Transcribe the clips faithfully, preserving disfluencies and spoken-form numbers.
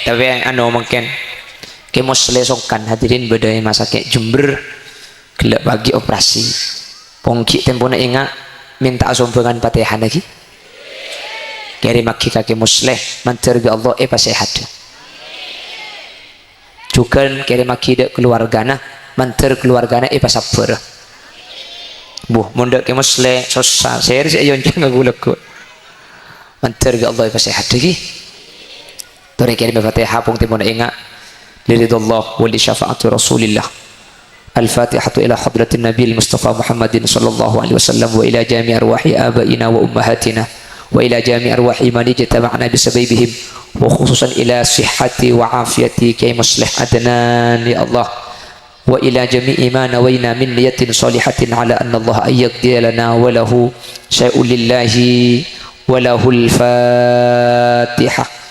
Tapè, anu, mangkèn Kè Musleh songkan, hadirin, bâdâ è Rumah Sakit Jember, ghellâ' pagi operasi. Pong ghi' tempona enga' mènta'a sombhângan Fatihah laghi. Kèrèmaghi ka Kè Musleh, mandhâr bi' Allah èpasèhadhâ. Jhughân kèrèmaghi dâ' kaluwargana, mandhâr kaluwargana èpasabbhârâ. Bu, mon dâ' Kè Musleh, sossa, sèra sè èyonjhâng ghu-lagghu. Mandhâr bi' Allah èpasèhadhâ ghi. Torè kèrèmè Fatihah, pong tempona enga'. Li ridhallah wa li syafa'ati Rasulillah. Al-Fatihatu ila hadratin Nabil Mustafa Muhammadin sallallahu alaihi wasallam wa ila jami arwahi abaina wa ummahatina wa ila jami arwahi man ijtama'na bisabaibihim wa khususan ila sihhati wa afiyati Kiai Musleh Adnan, ya Allah, wa ila jami'i ma nawaina min niyatin shalihatin ala anna Allah an yaqdiya lana wa lahu syai'un lillahi wa lahul Fatihah.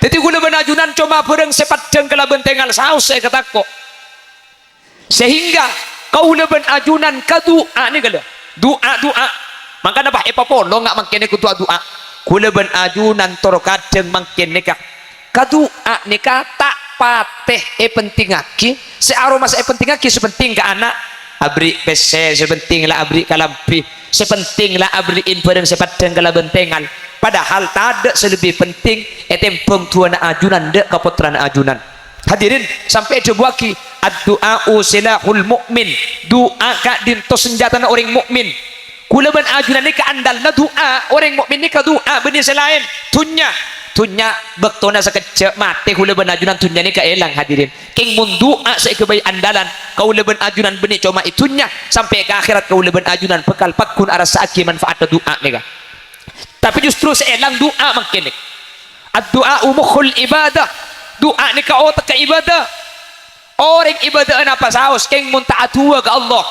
Dhâddhi kaulâ bân ajunan coma bhârâng sè paddhâng kalabân tèngal saos sè èkatako'. Sehingga kaulâ bân ajunan ka du'a nèka, lho. Du'a, du'a. Mangkana pas èpapolong nga' mangkèn nèko du'a-du'a. Kaulâ bân ajunan tor kadhâng mangkèn nèka. Ka du'a nèka ta' patè èpentingngaghi. Sè aromasa èpentingngaghi sè penting ka ana'. Aberri' pèssè, sè penting la aberri' kalambhi. Sè penting la aberri'in bhârâng sè paddhâng kalabân tèngal. Padahal tadâ' sè lebbi penting ètèmbhâng du'ana ajunan dâ' ka pottrana ajunan. Hadirin, sampè' èdhâbuwaghi, "Ad-du'a'u silahul mu'min." Du'a ka'dinto sanjatana orèng mu'min. Kaulâ bân ajunan nèka andalna du'a, orèng mu'min nèka du'a, bânnè sè laèn. Dhunnya, dhunnya bâktona sakejjhâ' matè, kaulâ bân ajunan dhunnya nèka èlang, hadirin. Kèng mon du'a sè èghâbây andalan, kaulâ bân ajunan bânnè coma è dhunnya, sampè' ka akhèrat kaulâ bân ajunan bhâkal pagghun arassa'aghi manfaatta du'a nèka. Tapè justru sè èlang du'a mangkèn nèka. Ad-du'a'u mukhul ibadah. Du'a nèka otegghâ ibadah. Orèng ibadâ'â napa saos, kèng mon ta' adu'a ka Allah,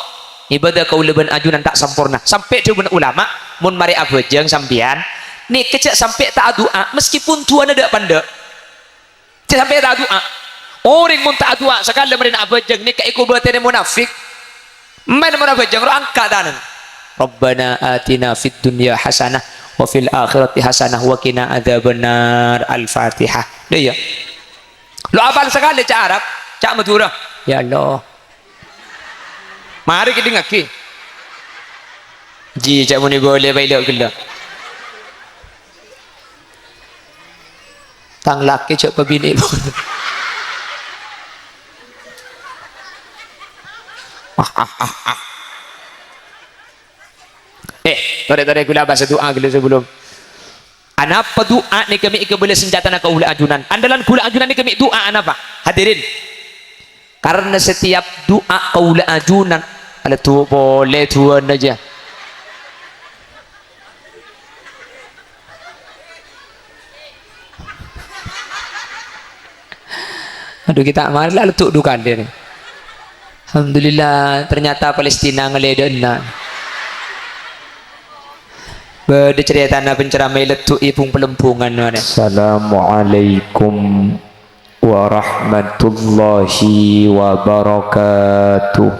ibadah kaulâ bân ajunan ta' samporna. Sampè' dhâbuna ulama, mon marè abhâjâng sampèyan, nèka jhâ' sampè' ta' adu'a, meskipun du'ana dâ' pandâ'. Jhâ' sampè' ta' adu'a. Orèng mon ta' adu'a, sakalè marèna abhâjâng, nèka èkobâtèrè monafik. Mèn mon abhâjâng, ro angka' tanang. "Rabbana atina fid dunya hasanah, wa fil akhirati hasanah, wa qina adzabannar." Al-Fatihah. Dâ' iyâ. Lo' apal sakalè ca' Arab, ca' Madhurâ. Ya Allah. Marè kèdingngaghi. Ji, jhâ' monè bolè bailo' ghellâ'. Tang lakè jhâ' pabinè'. Eh, torè-torè ghulâ bâsa du'a ghellâ' sabellum. Anapa du'a nèka mè' èkabâlâ sanjatana kaulâ ajunan? Andalan kaulâ ajunan nèka mè' du'a anapa? Hadirin. Karena setiap du'a kaulâ ajunan, ala du-, polè du'ana jâ. Aduh, kita kemarin lah letuk dua kali nih. Alhamdulillah, ternyata Palestina ngeledekna. Bâdâ ceritana penceramah letuk ipung pelembungan mana. Assalamualaikum warahmatullahi wabarakatuh.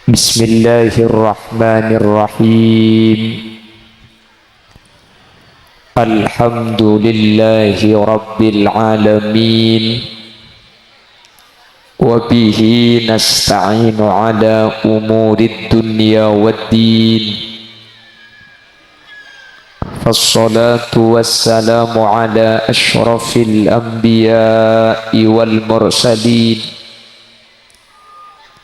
Bismillahirrahmanirrahim. Alhamdulillahi rabbil alamin. Wa bihi nasta'inu ala umurid dunya wad din. Fassalatu wassalamu ala asyrafil anbiya'i wal mursalin.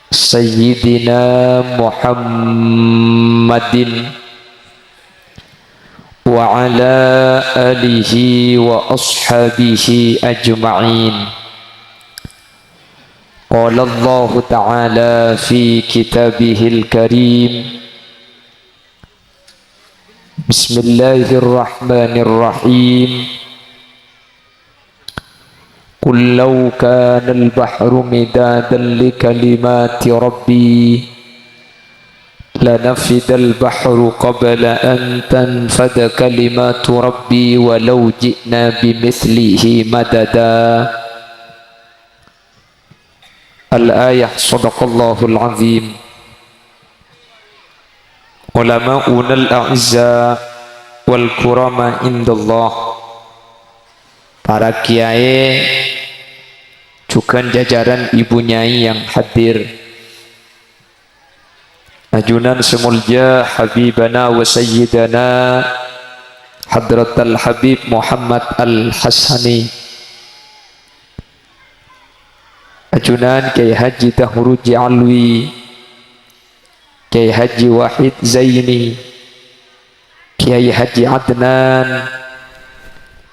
Sayyidina Muhammadin wa ala alihi wa ashabihi ajma'in. Qala Allahu ta'ala fi kitabihil karim, Bismillahirrahmanirrahim. Qul law kanal bahru midadan li kalimati rabbi lanafidal bahru qabla an tanfada kalimatu rabbi walau ji'na bimithlihi madada. Al-ayah, sadaqallahul azim. Ulama'unal a'izza wal kurama indallah. Para kiyaè, jhughân jajaran ibu nyai yang hadir. Ajunan sè molja Habibana wa Sayyidana Hadratal Habib Muhammad Al-Hasani. Ajunan Kiai Haji Dahruji Alwi, Kiai Haji Wahid Zaini, Kiai Haji Adnan,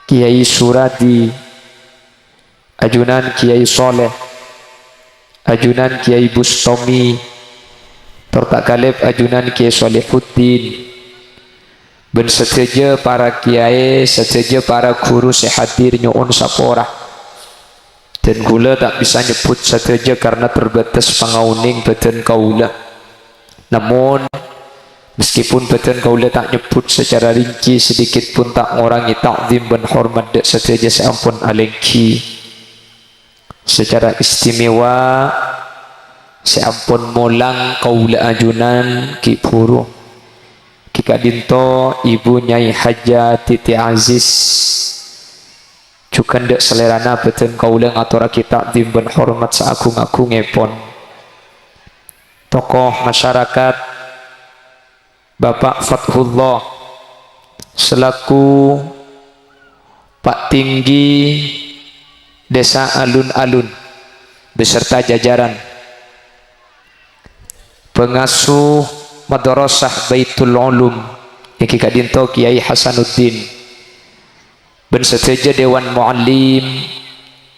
Kiai Suradi, ajunan Kiai Soleh, ajunan Kiai Bustomi, tor ta' ghâlib ajunan Kiai Solihuddin, bân sadhâjâ para kiyaè, sadhâjâ para ghuru sè hadir nyo'on sapora. Dan kaulâ ta' bisa nyebbhut sadhâjâ karna terbatas pangaonèng bhâdhân kaulâ. Namon, meskipun bhâdhân kaulâ ta' nyebbhut secara rinci, sedikit pun ta' ngorangè ta'zim bân hormat dâ' sadhâjâ sè ampon alèngghi. Secara istimewa, sè ampon molang kaulâ ajunan ghi' bhuru. Ghi' ka'dinto Ibu Nyai Hajah Titi Aziz. Jhughân dâ' salèrana bhâdhân kaulâ ngatorraghi ta'zim bân hormat saagung-agungngèpon. Tokoh masyarakat, Bapak Fathullah, selaku Pak Tinggi Desa Alun-Alun beserta jajaran, pengasuh Madrasah Baitul Ulum, èngghi ka'dinto Kiai Hasanuddin, bân sadhâjâ Dewan Muallim,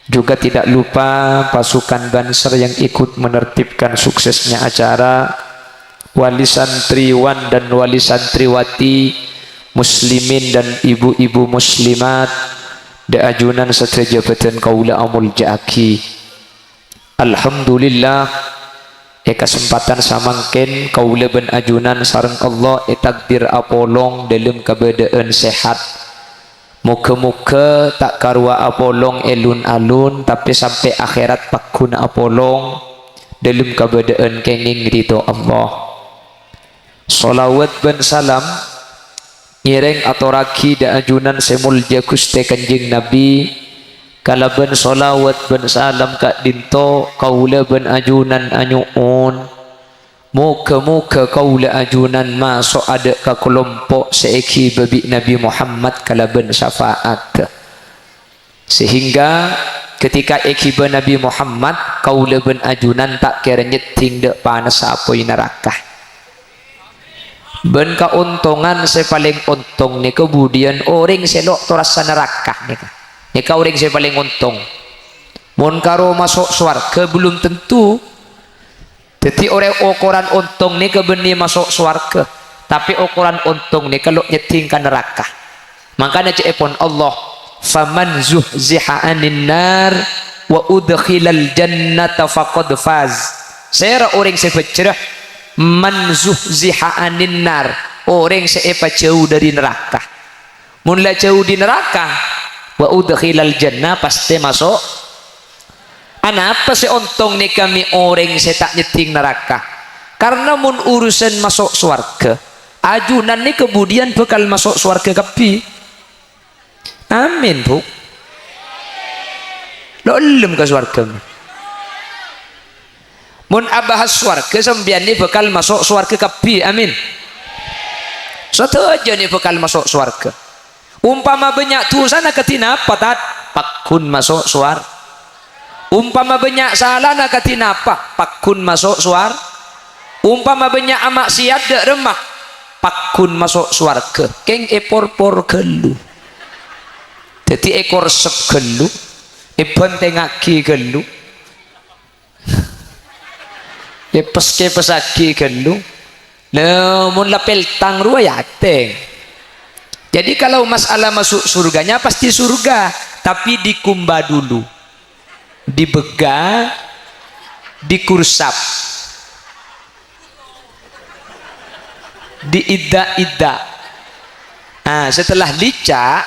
juga tidak lupa pasukan Banser yang ikut menertibkan suksesnya acara, wali santriwan dan wali santriwati, muslimin dan ibu-ibu muslimat, dâ' ajunan sadhâjâ bhâdhân kaulâ amolja'aghi. Alhamdulillah, è kasempadhân samangkèn kaulâ bân ajunan sareng Allah ètakdir apolong dâlem kabâdâ'ân sehat. Mogâ-mogâ ta' karowa apolong è lun-alun, tapè sampè' akhèrat pagghun apolong dâlem kabâdâ'ân kèngèng ridho Allah. Shalawat bân salam ngèrèng atorraghi dâ' ajunan sè molja Ghustè Kanjeng Nabi, kalabân shalawat bân salam ka'dinto kaulâ bân ajunan anyo'on, mogâ-mogâ kaulâ ajunan maso'a dâ' ka kalompo' sè èghibâ bi' Nabi Muhammad kalabân syafa'at. Sehingga ketika èghibâ Nabi Muhammad, kaulâ bân ajunan ta' kèra nyèddhing dâ' panassa apoy naraka. Bân kaontongan sè palèng ontong nèka budiyân orèng sè lo' torassa naraka nèka. Nèka orèng sè palèng ontong. Mon karo maso' sowarghâ, belum tentu. Dhâddhi, orèng okoran ontong nèka bânnè maso' sowarghâ, tapè okoran ontong nèka lo' nyèddhing ka naraka. Mangkana ca'èpon Allah, "Faman zuhziha 'anin nar wa udkhilal jannata faqad faz." Sèra orèng sè bhâjjhrâ, "Man zuhziha 'anin nar," orèng sè èpajhâu dâri naraka. Mon la jhâu dâri naraka, "wa udkhilal jannah," pastè maso'. Anapa sè ontong nèka mè' orèng sè ta' nyèddhing naraka? Karna mon urusan maso' sowarghâ, ajunan nèka budiyân bhâkal maso' sowarghâ kabbhi. Amin, Bu. Lo' ellem ka sowarghâ. Mon abahas sowarghâ, sampèyan nè bhâkal maso' sowarghâ kabbhi. Amin. Sadhâjâ nè bhâkal maso' sowarghâ. Umpama bânnya' dhusana kadhi napa, Tad? Pagghun maso' sowar-, Umpama bânnya' salana kadhi napa? Pagghun maso' sowar-, Umpama bânnya' ama'siyat dâ' remma, pagghun maso' sowarghâ. Kèng èporpor ghâllu. Dhâddhi èkorsep ghâllu, èbhântèngngaghi ghâllu. Èpes-kèpessaghi ghâllu. Lha, mon la peltang rowa ya ateng. Jadi, kalau masalah masuk surganya pasti surga, tapi dikumba dulu. Dibegga, dikursap, diidda-idda. Nah, setelah licak,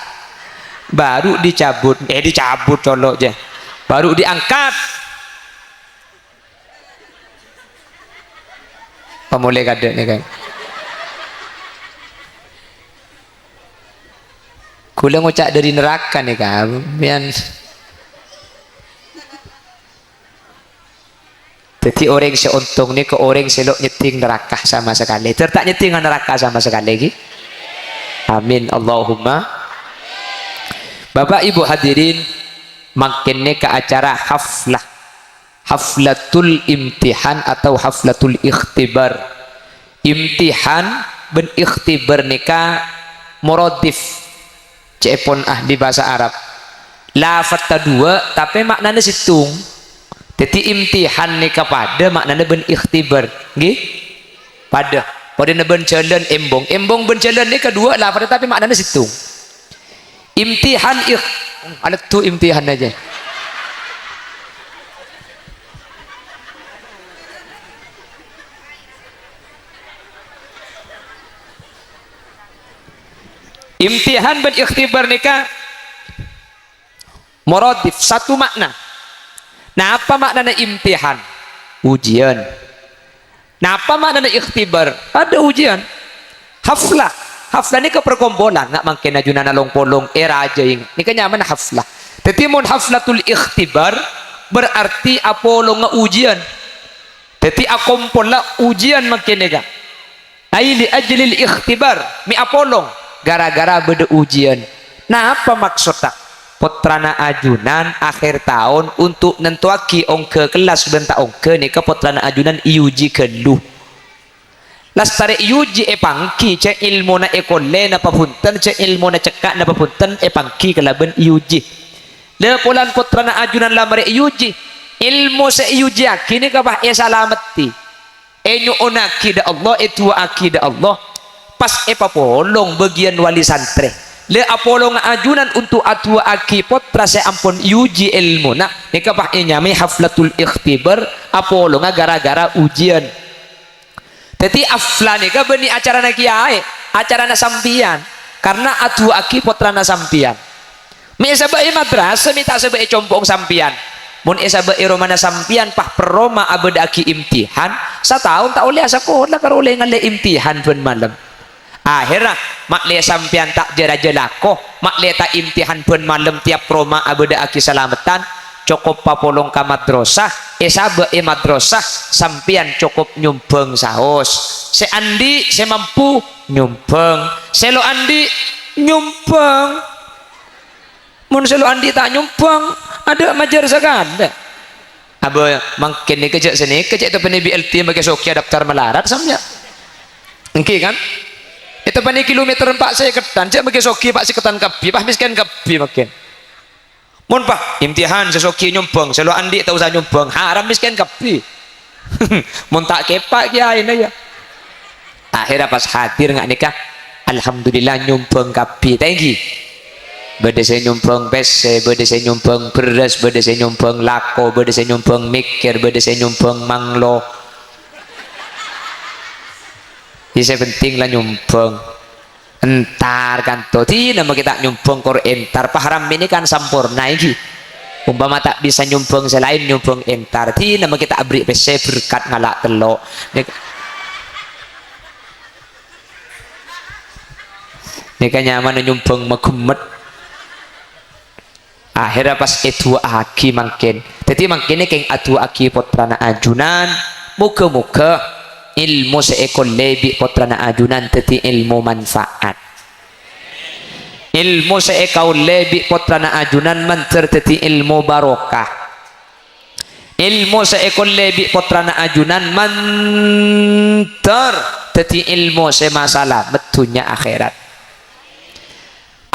baru dicabut. Eh, dicabut, colok je. Baru diangkat. Pamolè kadhâ' nèka. Kaulâ ngoca' dâri naraka nèka, sampèyan. Dhâddhi orèng sè ontong nèka orèng sè lo' nyèddhing naraka sama sakalè. Dâr ta' nyèddhinga naraka sama sakalè, ghi? Amin, Allahumma. Bapak Ibu hadirin, mangkèn nèka acara haflah. Haflatul imtihan atau haflatul ikhtibar. Imtihan bân ikhtibar nèka morodif, ca'èpon ahli bhâsa Arab. Lafadhdhâ duwâ', tapè ma'nana sèttong. Dhâddhi, imtihan nèka padâ ma'nana bân ikhtibar. Ngghi? Padâ. Padâna bân jhâlân, embong. Embong bân jhâlân nèka duwâ' lafadhdhâ, tapè ma'nana sèttong. Imtihan ikh-, alettu imtihan aja. Imtihan bân ikhtibar nèka morodif, satu makna. Napa ma'nana imtihan? Ujian. Napa ma'nana ikhtibar? Ada ujian. Haflah. Haflah nèka perkumpulan, nga' mangkèn ajunanna long-polong, è rajâ, èng-, nèka nyamana haflah. Dhâddhi, mon haflatul ikhtibar, berarti apolonga ujian. Dhâddhi, akompolla ujian mangkèn nèka. Ai li ajlil ikhtibar, mè' apolong, gara-gara bâdâ ujian. Napa maksodda? Pottrana ajunan akhir taon untuk nantowaghi ongghâ kellas bân ta' ongghâ nèka pottrana ajunan èuji ghâllu. Lastarè èuji èpangghi, cè' èlmona èkollè napa bhunten, cè' èlmona cekka' napa bhunten, èpangghi kalabân èuji. La polana pottrana ajunan la marè èuji, èlmo sè èujiyaghi nèka pas èsalameddhi. Ènyo'onnaghi dâ' Allah, èdu'aaghi dâ' Allah, pas èpapolong bâgiyân wali santrè. La apolonga ajunan untuk adu'aaghi pottra sè ampon èuji èlmona, nèka pas ènyamaè haflatul ikhtibar, apolonga gara-gara ujian. Dhâddhi, haflah nèka bânnè acarana kèyaè, acarana sampèyan, karna adu'aaghi pottrana sampèyan. Mè' èsabâ' è madrasah, mè' ta' sabâ' è compo'na sampèyan. Mon èsabâ' è romana sampèyan, pas per roma abâdâ'aghi imtihan, sataon ta' ollè asakola, karo ollè ngallè imtihan bân malem. Akhèrra, ma'lè sampèyan ta' jâ-rajâ lako, ma'lè ta' imtihan bân malem tèyap roma abâdâ'aghi salameddhân, cokop papolong ka madrasah, èsabâ' è madrasah, sampèyan cokop nyombhâng saos. Sè andi', sè mampu, nyombhâng. Sè lo' andi', nyombhâng. Mon sè lo' andi' ta' nyombhâng, adâ' majâr sakalè. Abâ, mangkèn nèka jâ' sanèka, cè' èteppanè B L T makè soghi adaptar malarat sampèyan. Èngghi, kan? Èteppanè kilometer empa' sèkettan, jâ' makè soghi pa' sèkettan kabbhi, pas mèskèn kabbhi mangkèn. Mon pas imtihan sè soghi nyombhâng, sè lo' andi' ta' osa nyombhâng, haram mèskèn kabbhi. Mon ta' kèpa' kèyaèna, ya. Akhèrra pas hadir nga' nèka, alhamdulillah, nyombhâng kabbhi. Ta' èngghi? Bâdâ sè nyombhâng pèssè, bâdâ sè nyombhâng bherrâs, bâdâ sè nyombhâng lako, bâdâ sè nyombhâng mèkkèr, bâdâ sè nyombhâng manglo. Iyâ, sè penting la nyombhâng. Entar kanto, dina makè ta' nyombhâng kor entar, pas rammèna kan samporna, èngghi. Ompama ta' bisa nyombhâng sè laèn, nyombhâng entar, dina makè ta' aberri' pèssè berkat ngala' tello'. Nèk-, nèka nyamana nyombhâng maghemmet. Akhèrra pas èdu'aaghi mangkèn. Dhâddhi mangkèn kèng adu'aaghi pottrana ajunan, moghâ-moghâ èlmo sè èkollè bi' pottrana ajunan dhâddhi èlmo manfaat. Èlmo sè èkaollè bi' pottrana ajunan mandhâr dhâddhi èlmo barokah. Èlmo sè èkollè bi' pottrana ajunan mandhâr dhâddhi èlmo sè masalamet dhunnya akhèrat.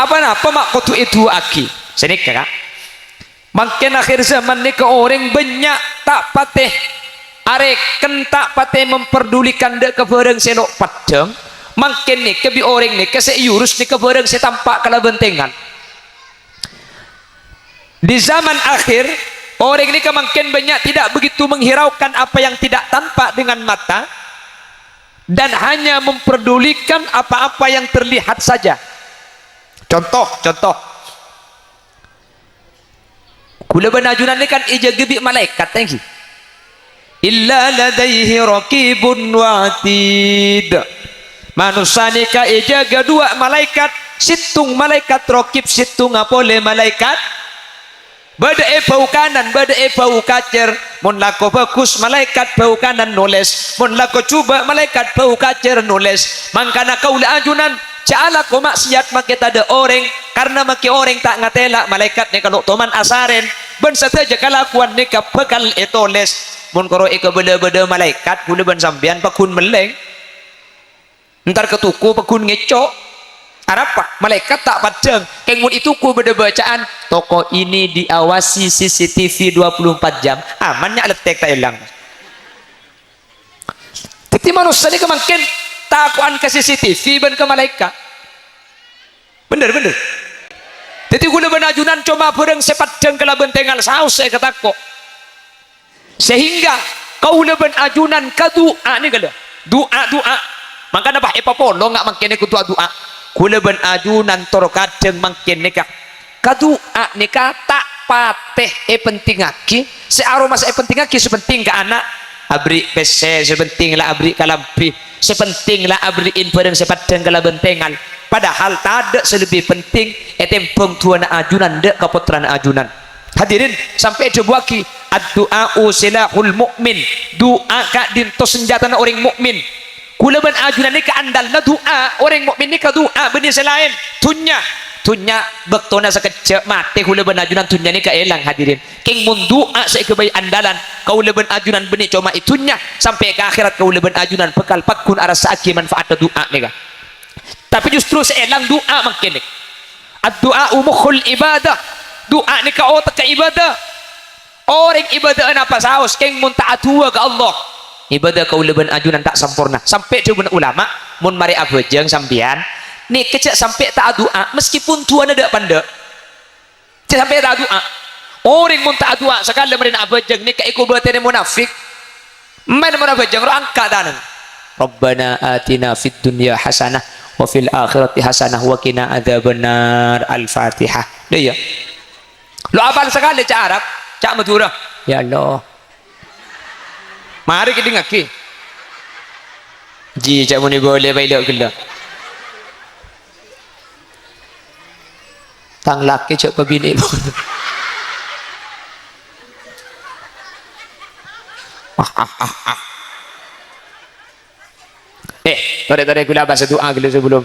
Apa-napa ma' kodhu èdu'aaghi. Sanèka, Ka'. Mangkèn akhir zaman nèka orèng bânnya' ta' patè arèken, ta' patè memperdulikan dâ' ka bhârâng sè lo' peddhâng. Mangkèn nèka bi' orèng nèka sè èurus nèka bhârâng sè tampa' kalabân tèngal. Di zaman akhir, orèng nèka mangkèn bânnya' tidak begitu menghiraukan apa yang tidak tampak dengan mata dan hanya memperdulikan apa-apa yang terlihat saja. Contoh, contoh. Kaulâ bân ajunan nèka kan èjâgâ bi' malaèkat, ta' èngghi? Illa ladaihi raqibun wa atid. Manossa nèka èjâgâ duwâ' malaèkat, sèttong malaèkat rokib, sèttongnga polè malaèkat. Bâdâ è bâu kanan, bâdâ è bâu kacèr. Mon lako bhâghus, malaèkat bâu kanan nolès. Mon lako jhubâ', malaèkat bâu kacèr nolès. Mangkana kaulâ ajunan, jhâ' alako ma'siyat makè tadâ' orèng, karna makè orèng ta' ngatèla' malaèkat nèka lo' toman asarèn, bân sadhâjâ kalakowan nèka bhâkal ètolès. Mon koro èkabâlâ bâdâ malaèkat, kaulâ bân sampèyan pagghun mellèng. Entar ka toko pagghun ngèco'. Arapa? Malaèkat ta' paddhâng. Kèng mon è toko bâdâ bâcaan, "Toko ini diawasi C C T V dua puluh empat jam." Aman nya' lettèk ta' èlang. Dhâddhi manossa nèka mangkèn tako'an ka C C T V bân ka malaèkat. Bhender, bhender. Dhâddhi kaulâ bân ajunan coma bhârâng sè paddhâng kalabân tèngal saos sè èkatako'. Sehingga kaulâ bân ajunan ka du'a nèka lho. Du'a, du'a. Mangkana, bâh, èpapolong nga' mangkèn nèko du'a-du'a. Kaulâ bân ajunan tor kadhâng mangkèn nèka. Ka du'a nèka ta' patè èpentingngaghi. Sè aromasa èpentingngaghi sè penting ka ana'. Aberri' pèssè, sè penting la aberri' kalambhi. Sè penting la aberri'in bhârâng sè paddhâng kalabân tèngal. Padahal tadâ' sè lebbi penting ètèmbhâng du'ana ajunan dâ' ka pottrana ajunan. Hadirin, sampè' èdhâbuwâghi, "Ad-du'a'u silahul mu'min." Du'a ka'dinto sanjâtana orèng mu'min. Kaulâ bân ajunan nèka andalna du'a. Orèng mu'min nèka du'a, bânnè sè laèn. Dhunnya. Dhunnya bâktona sakejjhâ' matè, kaulâ bân ajunan dhunnya nèka èlang, hadirin. Kèng mon du'a sè èghâbây andalan, kaulâ bân ajunan bânnè coma è dhunnya, sampè' ka akhèrat kaulâ bân ajunan bhâkal pagghun arassa'aghi manfaatta du'a nèka. Tapè justru sè èlang du'a mangkèn nèka. Ad-du'a'u mukhul ibadah. Du'a nèka otegghâ ibadah. Orèng ibadâ'â napa saos, kèng mon ta' adu'a ka Allah, ibadah kaulâ bân ajunan ta' samporna. Sampè' dhâbuna ulama, mon marè abhâjâng sampèyan, nèka jhâ' sampè' ta' adu'a, meskipun du'ana dâ' pandâ'. Jhâ' sampè' ta' adu'a. Orèng mon ta' adu'a, sakalè marèna abhâjâng, nèka èkobâtènè monafik. Mèn mon abhâjâng, ro angka' tanang. "Rabbana atina fid dunya hasanah, wa fil akhirati hasanah, wa qina adzabannar." Al-Fatihah. Dâ' iyâ. Lo' apal sakalè ca' Arab, ca' Madhurâ. Ya Allah. Marè kèdingngaghi. Ji, jhâ' mon èbâlâ bhâi lo' ghellâ'. Tang lakè jhâ' pabinè'. Eh, torè-torè ghulâ bâsa du'a ghellâ' sabellum.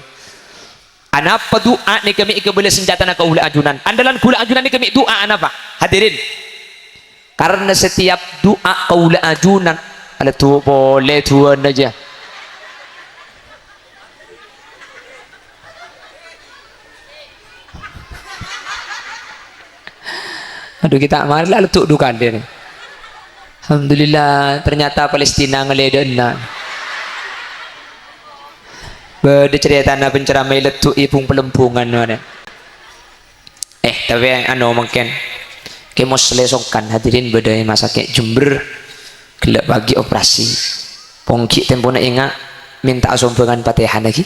Anapa du'a nèka mè' èkabâlâ sanjâtana kaulâ ajunan? Andalan kaulâ ajunan nèka mè' du'a anapa? Hadirin. Karena setiap du'a kaulâ ajunan, ala du-, polè du'ana jâ. Aduh, kita marè la leddhu' du kalè nè. Alhamdulillah, ternyata Palestina ngalèdâ'âna. Bâdâ carètana penceramah è leddhu' è bung-palembungan marè. Eh, tapè anu mangkèn. Kè Musleh songkan hadirin bâdâ è Masakè' Jember. Ghellâ' pagi operasi. Ponggi' tempona enga' mènta'a sombhângan Fatihana ghi.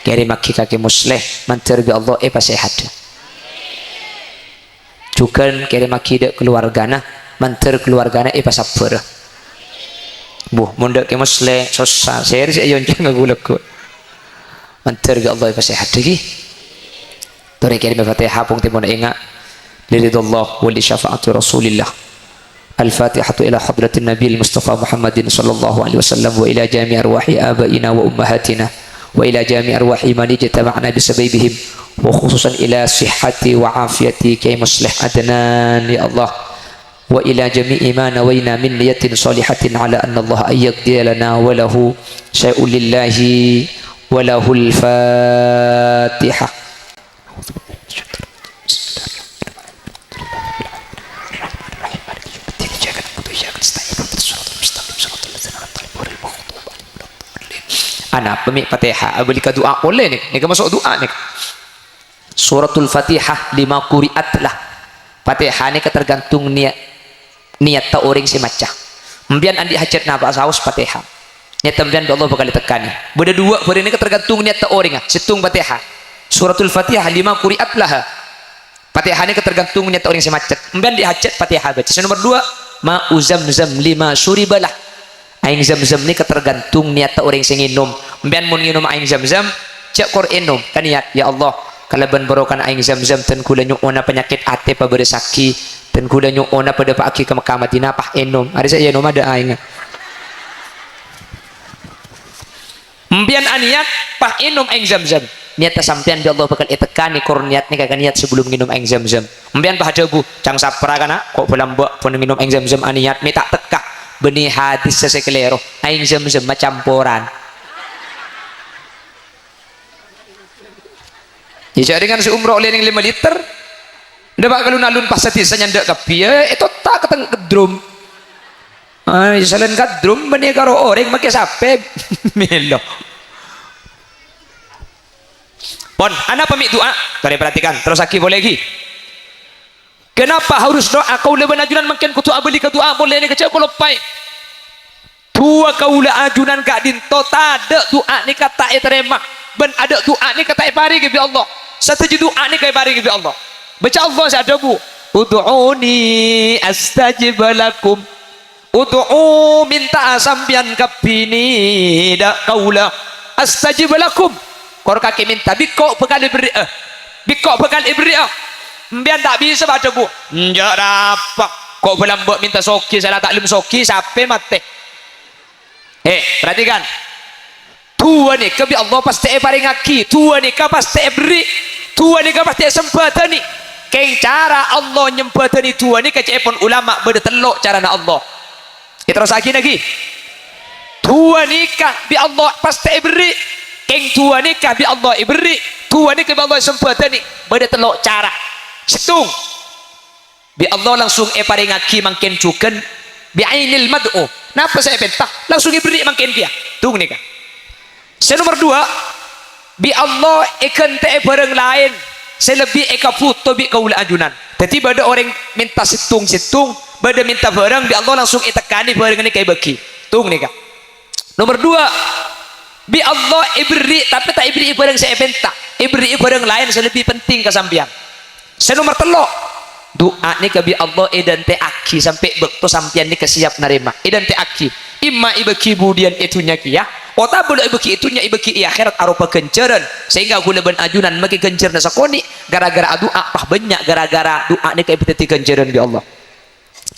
Kèrèmaghi ka Kè Musleh, mandhâr bi' Allah èpasèhadhâ. Jhughân kèrèmaghi dâ' kaluwargana, mandhâr kaluwargana èpasabbhârâ. Buh, mon dâ' Kè Musleh, sossa, sèrè sè èyonjhâng ghu-lagghu. Mandhâr bi' Allah èpasèhadhâ ghi. Torè kèrèmè Fatihah, pong tempona enga'. Li ridhallah wa li syafa'ati Rasulillah. Al-Fatihatu ila hadratin Nabil Mustafa Muhammadin sallallahu alaihi wasallam wa ila jami arwahi abaina wa ummahatina wa ila jami arwahi man ijtama'na bi sababihim wa khususan ila sihhati wa afiyati Kiai Musleh Adnan, ya Allah. Wa ila jami'i ma nawaina min niyatin shalihatin ala anna Allah an yaqdiya lana wa lahu syai'un lillahi wa lahul Fatihah. Anapa mè' Fatihah? Abâli ka du'a polè nè. Nèka maso' du'a nè. Suratul Fatihah lima quri'at lah. Fatihah nèka tergantung niat, niatta orèng sè maca. Empèyan andi' hajat napa saos Fatihah. Niatta empèyan bi' Allah bhâkal ètekkanè. Bâdâ duwâ' bâri' nèka tergantung niatta orèngnga. Sèttong Fatihah. Suratul Fatihah lima quri'at laha. Fatihah nèka tergantung niatta orèng sè maca. Empèyan andi' hajat Fatihah bâca. Sè nomer duwâ', ma'u zamzam lima syuribalah. Aèng Zamzam nèka tergantung niyatta orèng sè ngènom. Sampèyan mon ngènom aèng Zamzam, jhâ' kor ènom, kaniyat, "Ya Allah, kalabân barokana aèng Zamzam dân kaulâ nyo'ona panyakèt atè pabârâssaghi, dân kaulâ nyo'ona padâpa'aghi ka Mekkah Madinah, pas ènom." Arè sè ènom adâ' aèngnga. Sampèyan aniyat, pas ènom aèng Zamzam. Niyatta sampèyan bi' Allah bhâkal ètekkanè, kor niyat nèka kaniyat sabellunna ngènom aèng Zamzam. Sampèyan pas adhâbu, "Ca'na sapra, kana', ko' bâlâ mbâ' pon ngènom aèng Zamzam aniyat, mè' ta' tekka." Bânnè hadis sè kalèro, aèng Zamzam macamporan. Iyâ, jhâ' rèng sè umroh ollè nèng lèma liter. Dâpa' ka alun-alun pas sadhisa nyandhâ' kabbhi, yâ, ètotta' ka teng-, ka drum. Ah, salaèn ka drum bânnè karo orèng makè sapè mèlo. Pon, anapa mè' du'a? Torè perhatikan, terrossaghi polè ghi. Kenapa harus doa? Kaulâ bân ajunan mangkèn kodhu abâli ka du'a polè nèka, jhâ' kaloppaè. Du'a kaulâ ajunan ka'dinto tadâ' du'a nèka ta' ètarèma, bân adâ' du'a nèka ta' èparèngè bi' Allah. Sadhâjâ du'a nèka èparèngè bi' Allah. Bâca Allah sè adhâbu, "Ud'uni astajib lakum." Ud'u, mènta'a sampèyan kabbhi nèdhâ' kaulâ. Astajib lakum. Kor kakè mènta, bi' engko' bhâkal èberri'â. Bi' engko' bhâkal èberri'â. Sampèyan ta' bisa bâdâ, Bu. Enjâ' rapa. Ko' bâlâ mbâ' mènta soghi, sala ta' lem soghi, sapè matè. Eh, perhatikan. Du'a nèka bi' Allah pastè èparèngaghi, du'a nèka pastè èberri', du'a nèka pastè èsembhâdhâni. Kèng cara Allah nyembhâdhâni du'a nèka ca'èpon ulama bâdâ tello' carana Allah. Èterrossaghi naghi. Du'a nèka bi' Allah pastè èberri', kèng du'a nèka bi' Allah èberri', du'a nèka bi' Allah èsembhâdhâni, bâdâ tello' cara. Sèttong. Bi' Allah langsung èparèngaghi mangkèn jhughân bi ainil mad'u. Napa sè èpènta, langsung èberri' mangkèn kèya. Tung nèka. Sè nomer duwâ', bi' Allah èghântè'è bhârâng laèn sè lebbi èkabhuto bi' kaulâ ajunan. Dhâddhi bâdâ orèng mènta sèttong-sèttong, bâdâ mènta bhârâng, bi' Allah langsung ètekkanè bhârâng nèka èbâghi. Tung nèka. Nomer duwâ', bi' Allah èberri', tapè ta' èberri'i bhârâng sè èpènta, èberri'i bhârâng laèn sè lebbi penting ka sampèyan. Sè nomer tello', du'a nèka bi' Allah èdântè'aghi sampè' bâkto sampèyan nèka siap narèma. Èdântè'aghi. Imma èbâghi budiyân è dhunnya kèya, otabâ lo' èbâghi è dhunnya, èbâghi è akhèrat aropa ghânjhârân. Sehingga kaulâ bân ajunan makè ghânjhârânna sakonè', gara-gara adu'a pas bânnya', gara-gara du'a nèka èpadhâddhi ghânjhârân bi' Allah.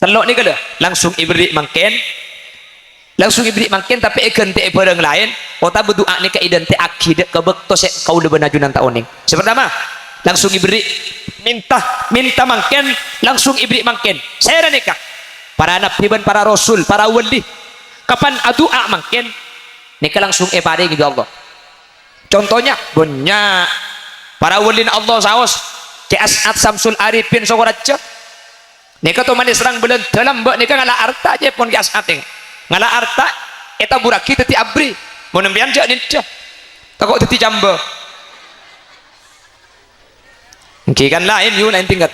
Tello' nèka lho, langsung èberri' mangkèn. Langsung èberri' mangkèn, tapè èghântè'è bhârâng laèn, otabâ du'a nèka èdântè'aghi dâ' ka bâkto sè kaulâ bân ajunan ta' onèng. Sè partama, langsung èberri', mènta, mènta mangkèn, langsung èberri' mangkèn. Sèra nèka? Para nabbhi bân para rasul, para wali. Kapan adu'a mangkèn, nèka langsung èparèngè bi' Allah. Contonya, bânnya'. Para walina Allah saos, Kè As'ad Samsul Arifin Sokoraja. Nèka tomanè sareng Bâlândhâ lambâ' nèka ngala' arta, ca'èpon Kè As'ad, èng. Ngala' arta, ètaburraghi dhâddhi abrè. Mon sampèyan jhâ' nèndhâ. Tako' dhâddhi cambâ. Èngghi kan laèn, yu, laèn tingkat.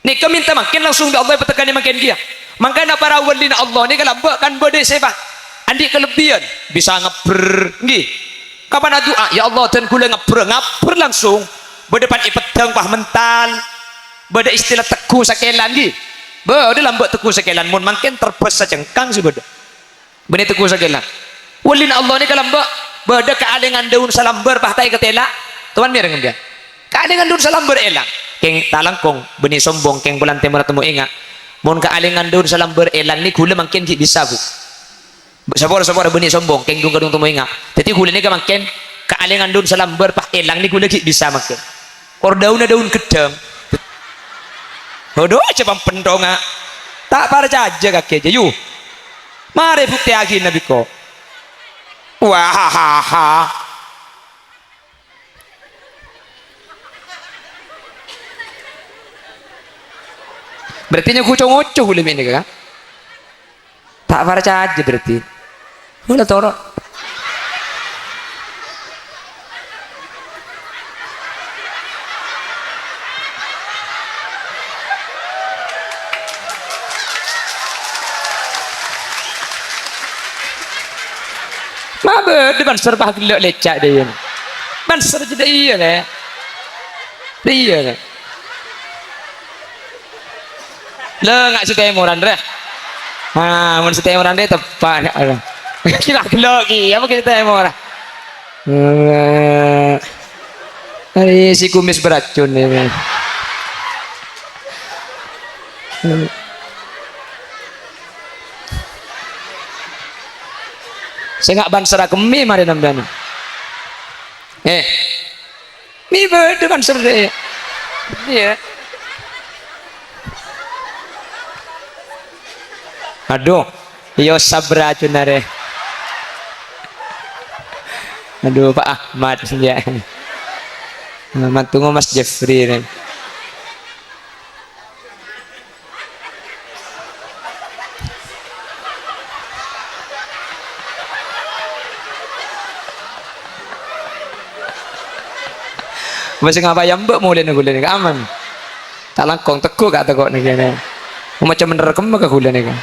Nèka mènta mangkèn langsung bi' Allah èpatekkanè mangkèn kèya. Mangkana para walina Allah nèka lambâ' kan bâdâ sèpa, andi' kalebbiyân, bisa ngabbher, èngghi. Kapan adu'a, "Ya Allah, dân kaulâ ngabbher," ngabbher langsung. Bâdâ pan èpeddhâng pas mental. Bâdâ istilah teggu sakèlan, èngghi. Bâdâ lambâ' teggu sakèlan, mon mangkèn terbâs sacengkang sè bâdâ. Bânnè teggu sakèlan. Walina Allah nèka lambâ', bâdâ kaalèngan daun salambâr pas ta' èkatèla'. Toman mèreng sampèyan. Kaalèngan daun salambâr èlang. Kèng ta' langkong, bânnè sombong, kèng polana tèmorra temmo ènga'. Mon kaalèngan daun salambâr èlang nè kaulâ mangkèn ghi' bisa, Bu. Sapora-sapora bânnè sombong, kèng dhung-kadhung temmo ènga'. Dhâddhi kaulâ nèka mangkèn, kaalèngan daun salambâr pas èlang nè kaulâ ghi' bisa mangkèn. Kor daunna daun ghâddhâng. Waduh, aja pampenthonga. Ta' parcajâ kakè jâ, yu. Marè buktèyaghina bi' engko'. Wahahaha. Berarti nyoco-ngoco kaulâ mè' nèka, kan? Ta' parcajâ berarti. Mula toro'. Ma' bâdâ banser pas ghellâ' lèca' dâ' iyâ. Banser jâ dâ' iyâ, lè. Dâ' iyâ, lè. Lè, nga' sè tèmoran, rè. Ah, mon sè tèmoran rè teppa', ya Allah. Kira gelo' ki, apa kita tèmor? Eh, ari si kumis beracun ini. Sè nga' ban sera kemmi mare sampeyan. Eh. Mi bâdâ kan serrè. Iyâ. Adhu, iyâ sabra jhunarè. Adhu, Pak Ahmad, iyâ. Mantungo Mas Jeffrey, rè. Masè ngapa ya, Mbak, molèna ghulâ nèka aman. Ta' langkong teggu' ka' teggu' nèka nè. Maca bener kemma ka ghulâ nèka.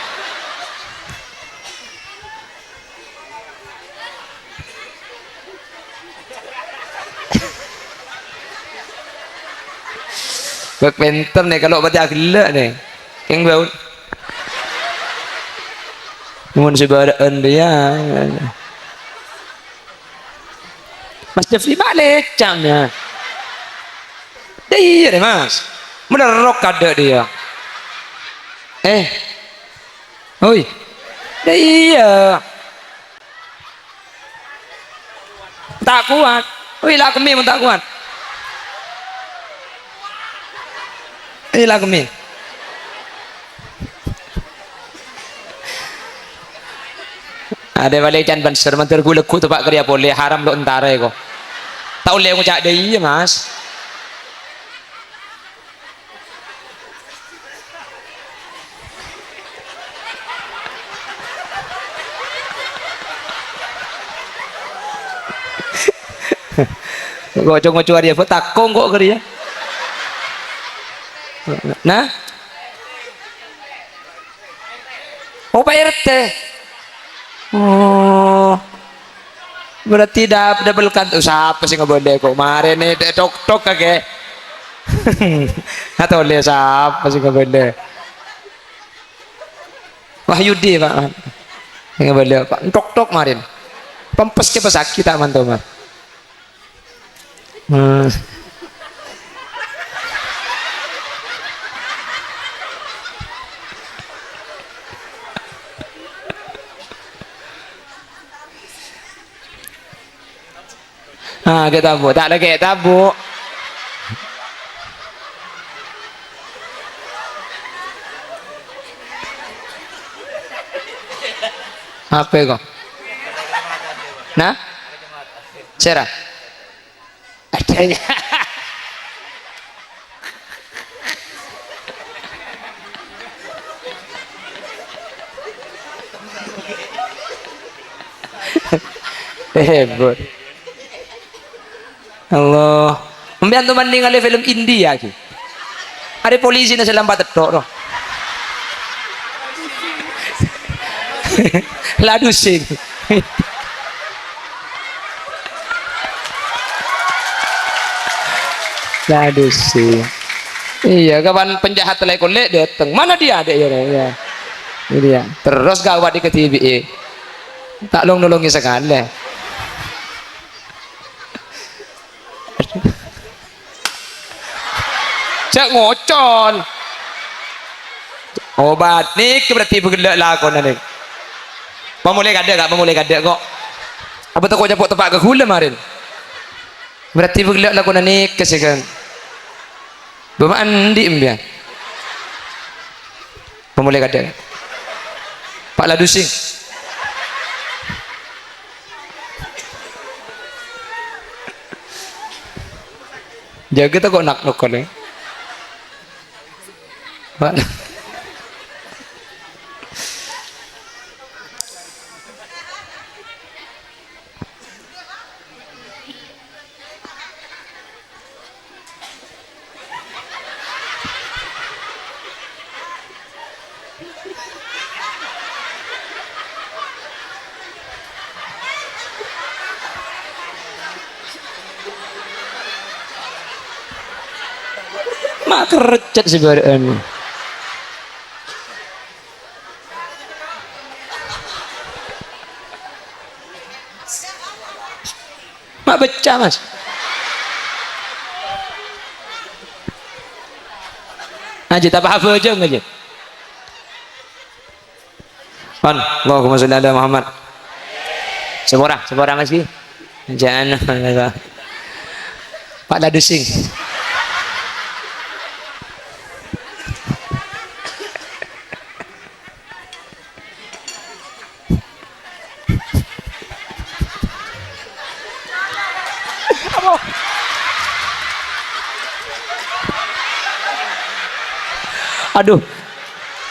Bâk pènter nè, kalau pati aghellâ' nè. Kèng bâu. Mon sè bârâ'ân rèya. Mas Jeffrey ma' lècang, ya. Dâ' iyâ rè, Mas. Melerrok kadâ' dâ' iyâ. Eh. Oi. Dâ' iyâ. Ta' kowat. Wi, la kemmi mon ta' kowat. Wi, la kemmi. Adâ' bâli can banser, mandhâr ghu-lagghu teppa' karèya polè, haram lo' entara èko. Ta' ollè ngoca' dâ' iyâ, Mas. Ngoco-ngoco arèya, Bu, tako' engko' karèya. Nah? Oh, Pak R T. Oh. Berarti dap-, double kan-, oh, sapa sè ngabâlâ kok marèn nè, tok-tok kakè. Atau lè sapa sè ngabâlâ? Wahyudi, Pak. Sè ngabâlâ, Pak. Tok-tok marèn. Pempes kè pas sakit, ta' manto, Mas. Hmm. Ah, kè tabu', ta' la kè tabu'. Apa kok? Nah? Sèra? Adânya. Hebat. Allah. Sampèyan toman nèngalè film India, ghi. Arè polisina sè lampa tètho', roh. La dusing. La dusing. Iyâ, kapan penjahat lè-kollè dâteng. Mana dia, Dek? Ya, ya. Ini dia. Terros gawat dikedibi'i. Ta' long-nolongè sakalè. Jhâ' ngocol. Obat. Nèka berarti pagellâ' lakona nèka. Pamolè kadâ', Ka', pamolè kadâ' kok. Apa tako' capo' teppa' ka ghulâ marèn? Berarti pagellâ' lakona nèka sè kan. Bâ' ma' andi' mbiyan. Pamolè kadâ'. Pak Ladusing. Jâgâ tako' nak-, nokol, ya. Pak. Ma' kercet sè bârâ'ân. Ma' bâca, Mas. Ajâ ta' apa-apa jâ, ajâ. Pon, Allahumma sholli ala Muhammad. Sapora, sapora, Mas, ghi. Jhân, Pak Ladusing. Apa? Adhu.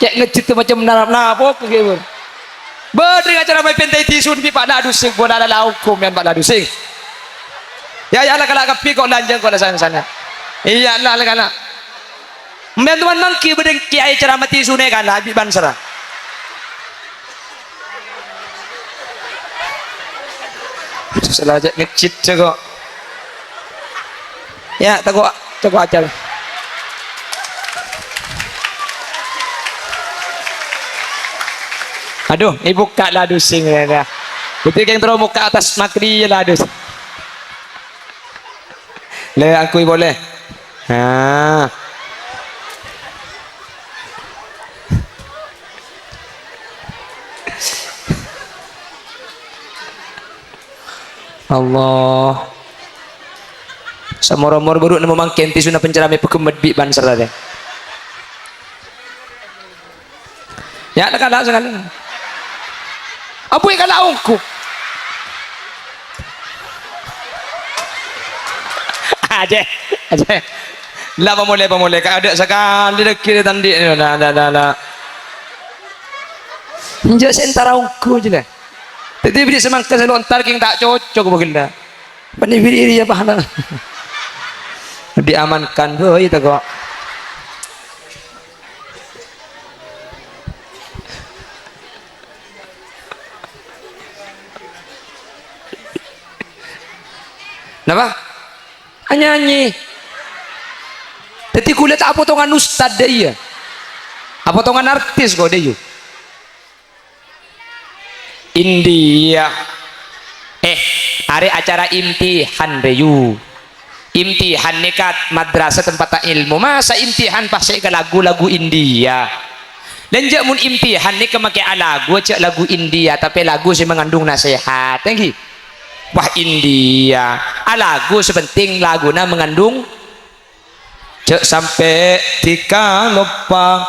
Cè' ngejjhit macem narap napa kè, Bun? Bâdâ acara mè' pènta è tisun bi' Pak Ladusing, pon la la ongghu mèyan Pak Ladusing. Yâ, yâ, la kala' kabbhi kok lanjhâng kok la san-sana. Iyâ, la, la kala'. Mèyan toman mangghi bâdâ kèyaè ceramah tisunè kala' bi' banserra. Sala cè' ngejjhit jâ kok. Yâ, tako', tako' acal. Adhu, èbukka' Ladusing, yâ, yâ. Bhunten kèng terro mokka' attas makrè, yâ, Ladus. Lè, angghuy polè. Nah. Allah. Samor-omor buru nemmo mangkèn tisunna penceramah pagemmèt bi' banserra, deh. Yâ, la kala' sakalè. Abu è kala' ongghu. Ajâ, ajâ. La, pamolè, pamolè. Kadâ' sakalè dhâggi' ta' andi'. La, la, la, la. Enjâ' sè entara ongghu jâ, la. Dhâddhi bâdâ samangkèn sè lontar kèng ta' cocok bâgellâ. Bânnè biri' rèya pahala. Diamankan, boy, tako'. Napa? Anyanyi. Dhâddhi ghulâ ta' apotongan ustad, dâ' iyâ. Apotongan artis, kok, dâ' iyâ. India. Eh, arè acara imtihan, rè, yu. Imtihan nèka madrasah tempatta ilmu. Masa imtihan pas sè ka lagu-lagu India? Lah, enjâ' mon imtihan nèka makè alagu, ajâ' lagu India, tapè lagu sè mangandung nasehat, ènggi? Wah, India. Alagu sè penting laguna mangandung Jhâ' sampè' dhika loppa,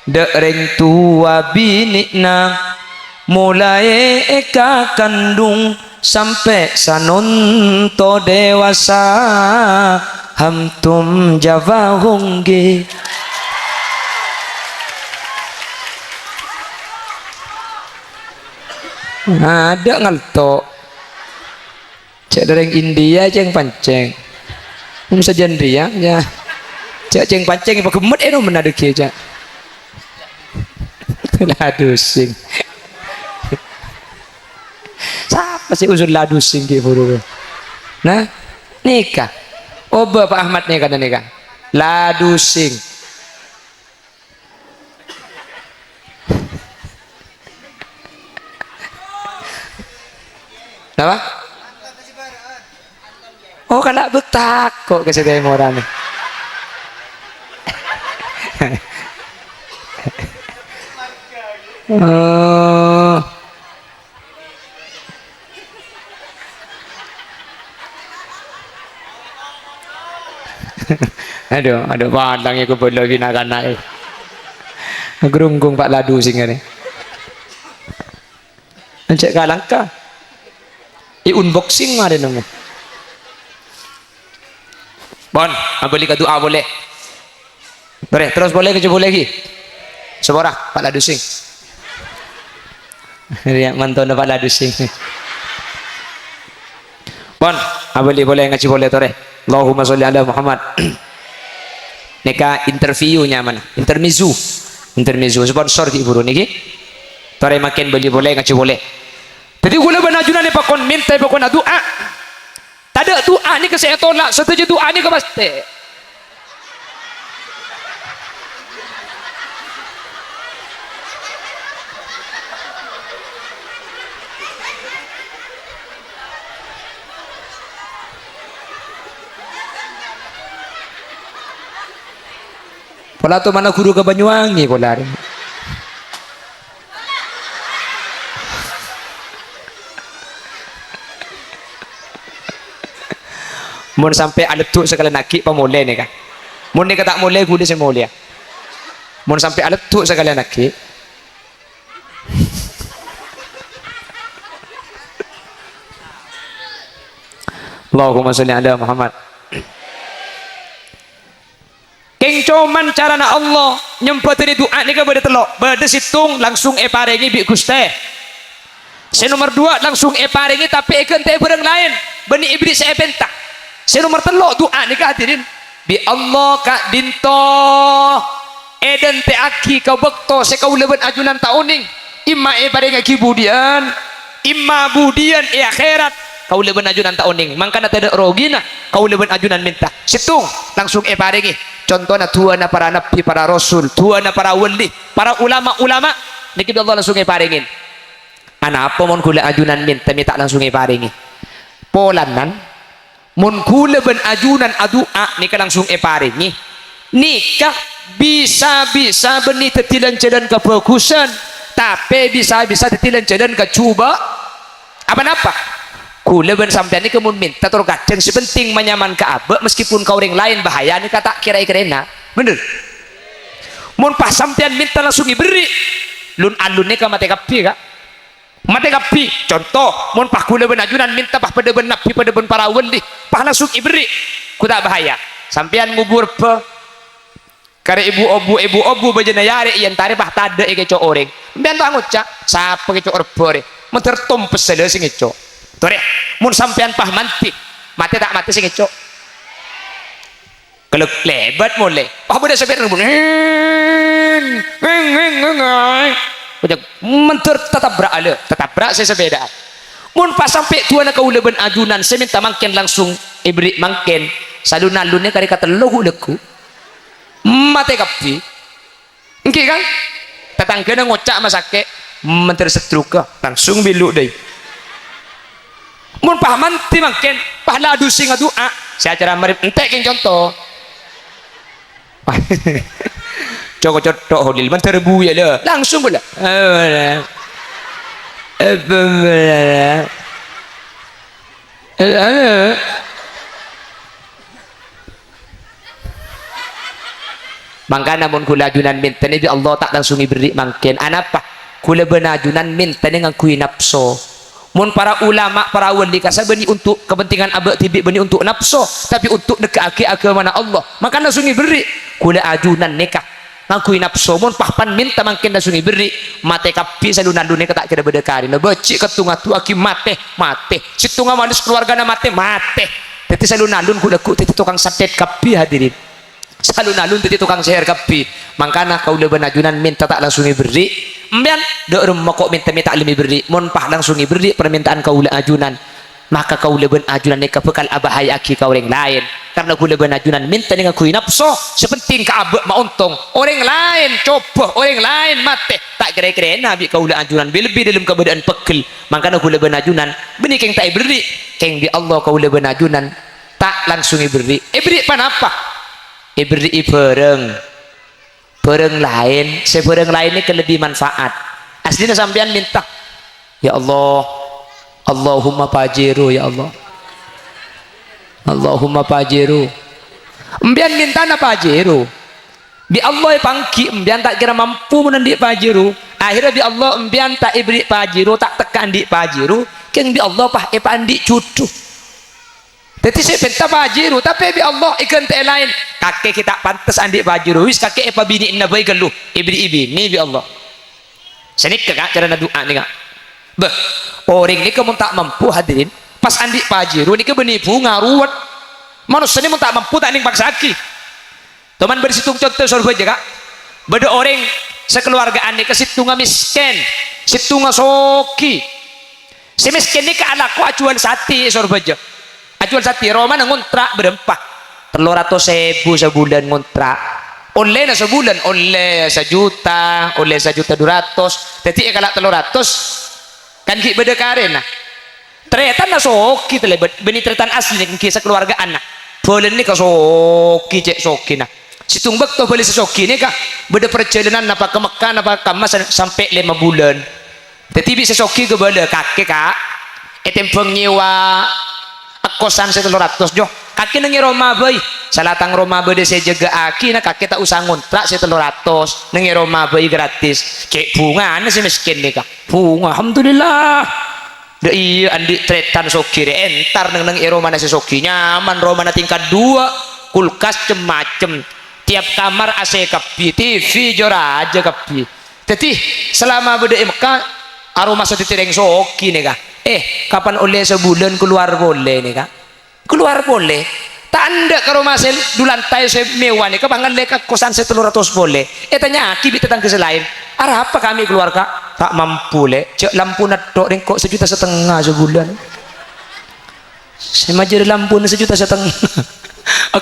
dâ' rèng towa binè'na, molaè èkakandhung sampè' sanonto dewasa, hamtum jawab hongghi. Adâ' ngalto'. Jhâ' dâ' rèng India cèng-pancèng. Mon sajân rèya, yâ. Jhâ' cèng-pancèng èpaghemmet è nomenna dhâggi', jhâ'. Ladusing. Sapa sè usul Ladusing ghi' buru? Nah, nèka. Obâ Pak Ahmad nèka, nèka. Ladusing. Napa? Oh, kana' bâk tako' ka sè tèmorra. Oh. Adhu, adhu, padâ ngèko bâlâ bi' na'-kana', eh. Agrunggung Pak Ladusing arè. Ajâ' kalangka. È-unboxing marè nèngnga. Pon, abâli ka du'a polè. Torè, terros polè, kèjhâ polè ghi. Sapora, Pak Ladusing. Rèya mantona Pak Ladusing. Pon, abâli polè, ngajhi polè, torè. Allahumma sholli ala Muhammad. Nèka interview nyamana, intermezzo. Intermezzo, sponsor ghi' buru nèkè. Torè makèn bâli polè, ngajhi polè. Dhâddhi kaulâ bân ajunan èpakon mènta, èpakon adu'a. Tadâ' du'a nèka sè ètolak, sadhâjâ du'a nèka pastè. Pola tomana ghuru ka Banyuwangi pola arè. Mon sampè' aleddu' sakalèyan aghi' pamolè nèka. Mon nèka ta' molè, ghulâ sè molèya. Mon sampè' aleddu' sakalèyan aghi'. Allahumma sholli ala Muhammad. Kèng coma carana Allah nyembhâdhâni du'a nèka bâdâ tello'. Bâdâ sèttong langsung èparèngè bi' Ghustè. Sè nomer duwâ' langsung èparèngè tapè èghântè'è bhârâng laèn, bânnè èbherri' sè èpènta. Sè nomer tello' du'a nèka, hadirin, bi' Allah ka'dinto èdhântè'aghi ka bâkto sè kaulâ bân ajunan ta' onèng. Imma èparèngaghi budiyân, imma budiyân è akhèrat, kaulâ bân ajunan ta' onèng. Mangkana tadâ' rogina kaulâ bân ajunan mènta. Sèttong langsung èparèngè. Contona du'âna para nabbhi, para rasul, du'âna para wali, para ulama-ulama, nèka bi' Allah langsung èparèngè. Anapa mon ghulâ ajunan mènta mè' ta' langsung èparèngè? Polana mon ghulâ bân ajunan adu'a nèka langsung èparèngè, nèka bisa-bisa bânnè dhâddhi lan-jhâlân kabhâghusân, tapè bisa-bisa dhâddhi lan-jhâlân kajhubâ'. Apa napa? Ghulâ bân sampèyan nèka mon mènta tor kadhâng sè pentèng manyaman ka abâ', meskipun ka orèng laèn bahaya nèka ta' kèra-èkèrana. Bhender? Mon pas sampèyan mènta langsung èbherri', lun-alun nèka matè kabbhi, Ka'. Matè kabbhi. Conto, mon pas ghulâ bân ajunan mènta pas padâ bân nabbhi, padâ bân para wali, pas langsung èbherri', ghu ta' bahaya. Sampèyan ngobu rebbhâ, karè èbu-obu, èbu-obu bâjâna è arè èentarè pas tadâ' è kèco' orèng. Sampèyan ta' ngoca', "Sapa kèco' rebbhâ rè?" Mandhâr tompes sala sè ngèco'. Torè, mon sampèyan pas mandhi, matè ta' matè sè ngèco'? Kelek lèbât molè. Wah, bâdâ sapèda ngebut. Ngeng, ngeng, ngeng, ngeng, ay. Bâdâ mandhâr tatabrak alè, tatabrak sè sapèdaan. Mon pas sampè' du'âna kaulâ bân ajunan sè mènta mangkèn langsung èbherri' mangkèn, salun-alunna karè katello ghu' lagghu'. Matè kabbhi. Èngghi, Kang? Tatangghâna ngoca' masakè', mandhâr setruk, langsung bilu' dâi. Mon pas mandhi mangkèn, pas la adhusi ngadu'a, sè acara marèp èntè' kèng conto. Coko cotto' Holil, mandhâr buya la, langsung ghulâ. Mangkana mon ghulâ ajunan mèntanè bi' Allah ta' langsung èbherri' mangkèn. Anapa? Ghulâ bân ajunan mèntanè ngangghuy napso. Mon para ulama, para wali kassa' bânnè onto' kapentingan abâ' dhibi', bânnè onto' napso, tapè onto' negghâ'aghi aghâmana Allah. Mangkana langsung èbherri'. Ghulâ ajunan nèka ngangghuy napso, mon pas pan mènta mangkèn langsung èbherri', matè kabbhi salun-alun nèka ta' kèra bâdâ karèna. Bâji' kèttonga du'âaghi matè, matè. Sèttonga malès kalowargana matè, matè. Dhâddhi salun-alun ghu-, lagghu' dhâddhi tokang santet kabbhi, hadirin. Salun-alun dhâddhi tokang sèhèr kabbhi. Mangkana kaulâ bân ajunan mènta ta' langsung èbherri'. Empèyan, dâ' remma ko' mènta mè' ta' lem èbherri'. Mon pas langsung èbherri' parmènta'an kaulâ ajunan, maka kaulâ bân ajunan nèka bhâkal abahaya'aghi ka orèng laèn. Karna ghulâ bân ajunan mèntanè ngangghuy napso, sè pentèng ka abâ' maontong. Orèng laèn cobâ, orèng laèn matè, ta' kèra-kèrana bi' kaulâ ajunan, bi-, lebbi dâlem kabâdâ'ân pegghel. Mangkana ghulâ bân ajunan, bânnè kèng ta' èbherri', kèng bi' Allah kaulâ bân ajunan ta' langsung èbherri'. Èbherri' panapa? Èbherri'i bhârâng. Bhârâng laèn, sè bhârâng laèn nèka lebbi manfaat. Aslina sampèyan mènta, "Ya Allah, Allahumma Pajero, ya Allah. Allahumma Pajero." Empèyan mèntana Pajero. Bi' Allah èpangghi, empèyan ta' kèra mampu mon andi' Pajero. Akhèrra bi' Allah empèyan ta' èbherri' Pajero, ta' tekka andi' Pajero, kèng bi' Allah pas èpaandi' judhu. Dhâddhi sè èpènta Pajero, tapè bi' Allah èghântè'è laèn. Kakè ghi' ta' pantes andi' Pajero, wis kakè èpabinè'ana bhâi ghâllu, èbherri'i binè bi' Allah. Sanèka, Ka', carana du'a nèka. Bâh, orèng nèka mon ta' mampu, hadirin, pas andi' Pajero nèka bânnè bhunga ruwet. Manossa nè mon ta' mampu ta' nèng paksa'aghi. Toman bâdâ sèttong conto Sorbhâjâ, Ka'. Bâdâ orèng sakalowarga'an nèka sèttonga mèskèn, sèttonga soghi. Sè mèskèn nèka alako ajhuwâl satè è Sorbhâjâ. Ajhuwâl satè, romana ngontra' bârâmpa? Tello ratos èbu sabulân ngontra'. Ollèna sabulân, ollè sajuta, ollè sajuta du ratos. Dhâddhi èkala' tello ratos, kan ghi' bâdâ karèna. Tarètanna soghi talèbât, bânnè tarètan asli nèka ghi sakalowarga'anna. Bâlân nèka soghi, cè' soghina. Sèttong bâkto bâli sè soghi nèka bâdâ parjhâlânan napa ka Mekkah napa ka Mas sampè' lèma bulân. Dhâddhi bi' sè soghi kabâlâ, "Kakè, Ka', ètèmbhâng nyèwa kosan sè tello ratos, Jo. Kakè neng è roma bhâi. Sala tang roma bâdâ sè jâgâ'aghi, na kakè ta' osa ngontra' sè tello ratos. Neng è roma bhâi gratis." Cè' bhungana sè mèskèn nèka. Bhunga, alhamdulillah. Dâ' iyâ, andi' tarètan soghi rè, entar neng-neng è romana sè soghi, nyaman romana tingkat dua, kulkas cem-macem, tiap kamar A C kabbhi, T V jâ rajâ kabbhi. Dhâddhi, salama bâdâ è Mekkah, aromasa dhâddhi rèng soghi nèka. Eh, kapan ollè sabulân kalowar polè nèka? Kalowar polè. Ta' endâ' ka roma sè du lantai sè mewah nèka, pas ngallè ka kosan sè tello ratos polè. Ètanya'aghi bi' tatangghâ sè laèn, "Arapa kami keluarga?" "Ta' mampu, Lè'. Jâ' lampuna tho' rèng ko' sajuta satengnga sabulân." "Sè majâr lampuna sajuta satengnga.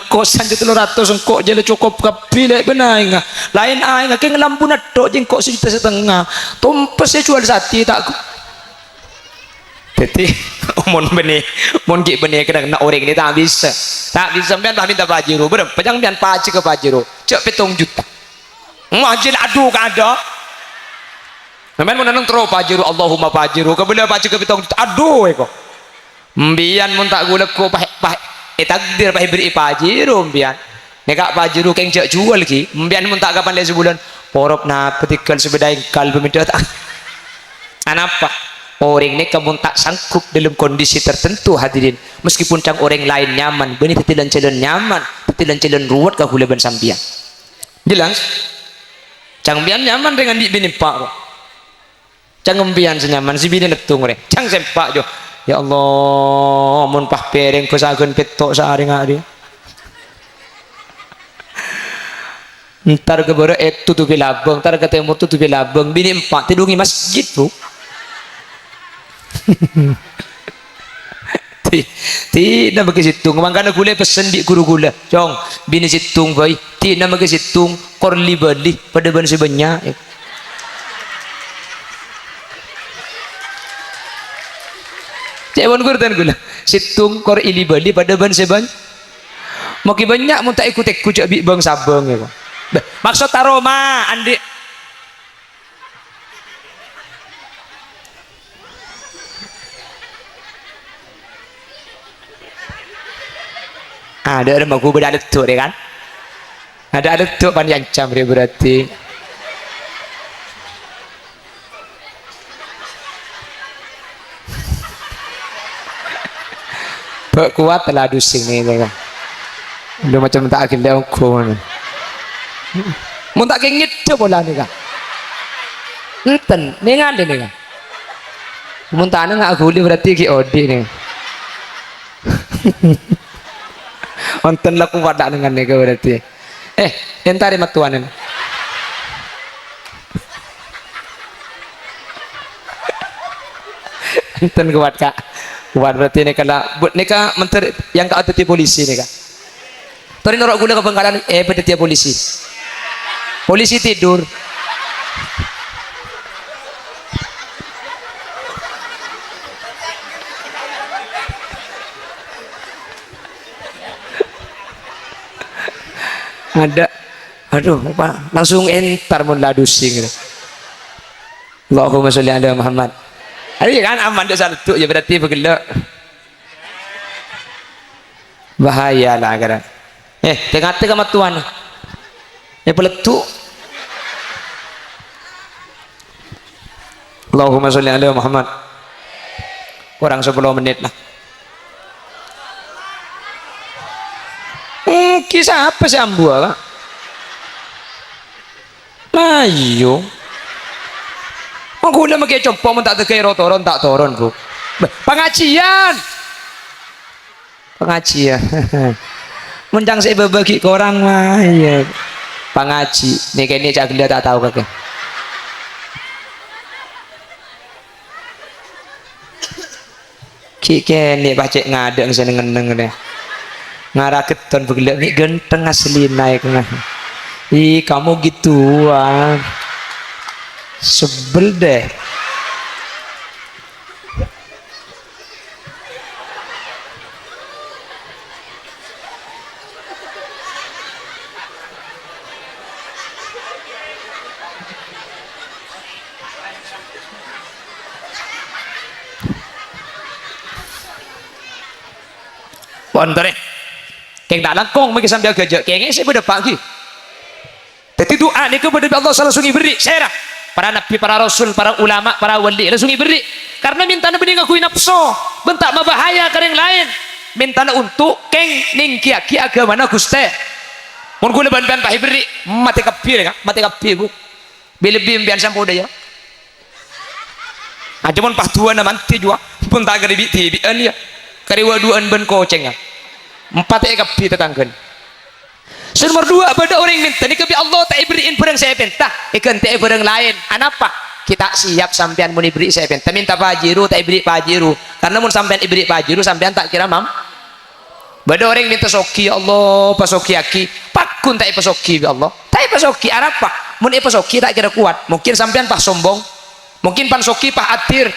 Kosan jâ tello ratos engko' jâ la cokop kabbhi, Lè', bân aèngnga. Laèn aèngnga kèng lampuna tho' jâ engko' sajuta satengnga. Tompes sè juwâl satè ta' gu-" Dhâddhi, mon bânnè, mon ghi' bânnè kennengnganna orèng nè ta' bisa. Ta' bisa, sampèyan pas mènta Pajero, bârâmpa sampèyan pajhâgâ Pajero? Jâ' pèttong juta. Majâr, adu, kada. Sampèyan mon neng terro Pajero, Allahumma Pajero, kabâlâ pajhâgâ pèttong juta. Adu, èko. Empèyan mon ta' ghu-lagghu pas, pas ètakdir pas èberri'i Pajero empèyan. Nèka Pajero kèng jâ' juwâl ghi. Empèyan mon ta' kapan lè' sabulân, porop napa tèghâl sepeda engkal pamènta ta'. Anapa? Orèng nèka mon ta' sanggup dalam kondisi tertentu, hadirin, meskipun ca'na orèng laèn nyaman, bânnè dhâddhi lan-jhâlân nyaman, dhâddhi lan-jhâlân ruwet ka ghulâ bân sampèyan. Jelas? Ca'na empèyan nyaman rèng andi' binè empa', kok. Ca'na empèyan sè nyaman, sè binè neddhung rè. Ca'na sè empa', Jo. Ya Allah, mon pas pèrèng bâsagân pètto' saarè ngarè. Entar ka bârâ' ètotobhi labâng, entar ka tèmor totobhi labâng. Binè empa' tèdhungè masjid, Bu. Ti-, tina maghi sèttong. Mangkana ghulâ pessen bi' ghuru ghulâ, "Cong, binè sèttong bhâi. Tina maghi sèttong, kor li-bâli padâ bân sè bânnya'." Cè' mon ghuru tan ghulâ. Sèttong kor èli-bâli padâ bân sè bân-, maghi bânnya' mon ta' èghu-tèghu jâ' bi' bâng-sabâng, ya, kok. Bâh, maksod taroma, andi'. Ah, dâ' remma ghu bâdâ aletto' rè, kan? Adâ' aletto' pan èancam rè berarti. Bâ' kowat la dusing nè, nè. Lu macem ta' aghellâ' ongghu. Mon ta' kèngèt polana, Ka'. Enten, nèngalè, nè, Ka'. Mon ta' nènga' ghuli berarti ghi' odi', nè. Enten la kowat la nèngalè, Ka', berarti. Eh, entarè mattowana. Enten kowat, Ka'. Kowat berarti nèka la, bu-, nèka menter yang ka dhâddhi polisi nèka. Torè noro' ghulâ ka Bangkalan, eh, padâddhiyâ polisi. Polisi tidur. Adâ'. Aduh, apa? Langsung entar mon la dusing. Allahumma sholli ala Muhammad. Arèya kan aman dâ' saletto', ya berarti bâghellâ'. Bahaya la, kara. Eh, tè-ngatè ka mattowana. Èpaletto'. Allahumma sholli ala Muhammad. Korang sapolo mennit la. Èngghi sapa sè ambuwâ, Ka'? Ayo. Wong ghulâ maghi compo' mon ta' dâggâ' ro-toron, ta' toron, Bu. Bâh, pangajiyân. Pangajiyân. Mon ca'na sè èbâbâghi korang, mah, iyâ. Pangaji. Nè kènè' ca'na ghellâ' ta' tao kakè. Ghi' kènè' pas cè' ngadâ' sè neng-enneng rè. Ngara ghetton bâghellâ' mè' ghântheng aslina, ya, kèng. Ih, kamu gituan. Sebel deh. Ontore. Keng ta' langkong mangkè sampè' agâjâ', kengèng sè bâdâ paghi. Dhâddhi du'a nèka bâdâ bi' Allah sè langsung èberri'. Sèra? Para nabbhi, para rasul, para ulama, para wali langsung èberri'. Karna mèntana bânnè ngangghuy napso, bân ta' mabahaya ka orèng laèn. Mèntana onto' keng nèngghiyâghi aghâmana Ghustè. Mon ghulâ bân sampèyan pas èberri', matè kabbhi, rè, Ka'. Matè kabbhi, Bu. Bi-, lebbi sampèyan sampè' dâ' iyâ. Ajâ mon pas du'âna mandhi jiyâ, pon ta' karè bi'-dhibi'ân, yâ. Karè wâ'-du'ân bân kocèngnga. Empatè kabbhi tatangghâna. Sè nomer duwâ', bâdâ orèng mènta nèka bi' Allah ta' èberri'in bhârâng sè èpènta, èghântè'è bhârâng laèn. Anapa? Ghi' ta' siap sampèyan mon èberri' sè èpènta. Mènta Pajero, ta' èberri' Pajero. Karna mon sampèyan èberri' Pajero, sampèyan ta' kèra mam-, Bâdâ orèng mènta soghi, "Ya Allah, pasoghiyâghi." Pagghun ta' èpasoghi bi' Allah. Ta' èpasoghi, arapa? Mon èpasoghi ta' kèra kowat. Mungkin sampèyan pas sombong. Mungkin pan soghi pas adir.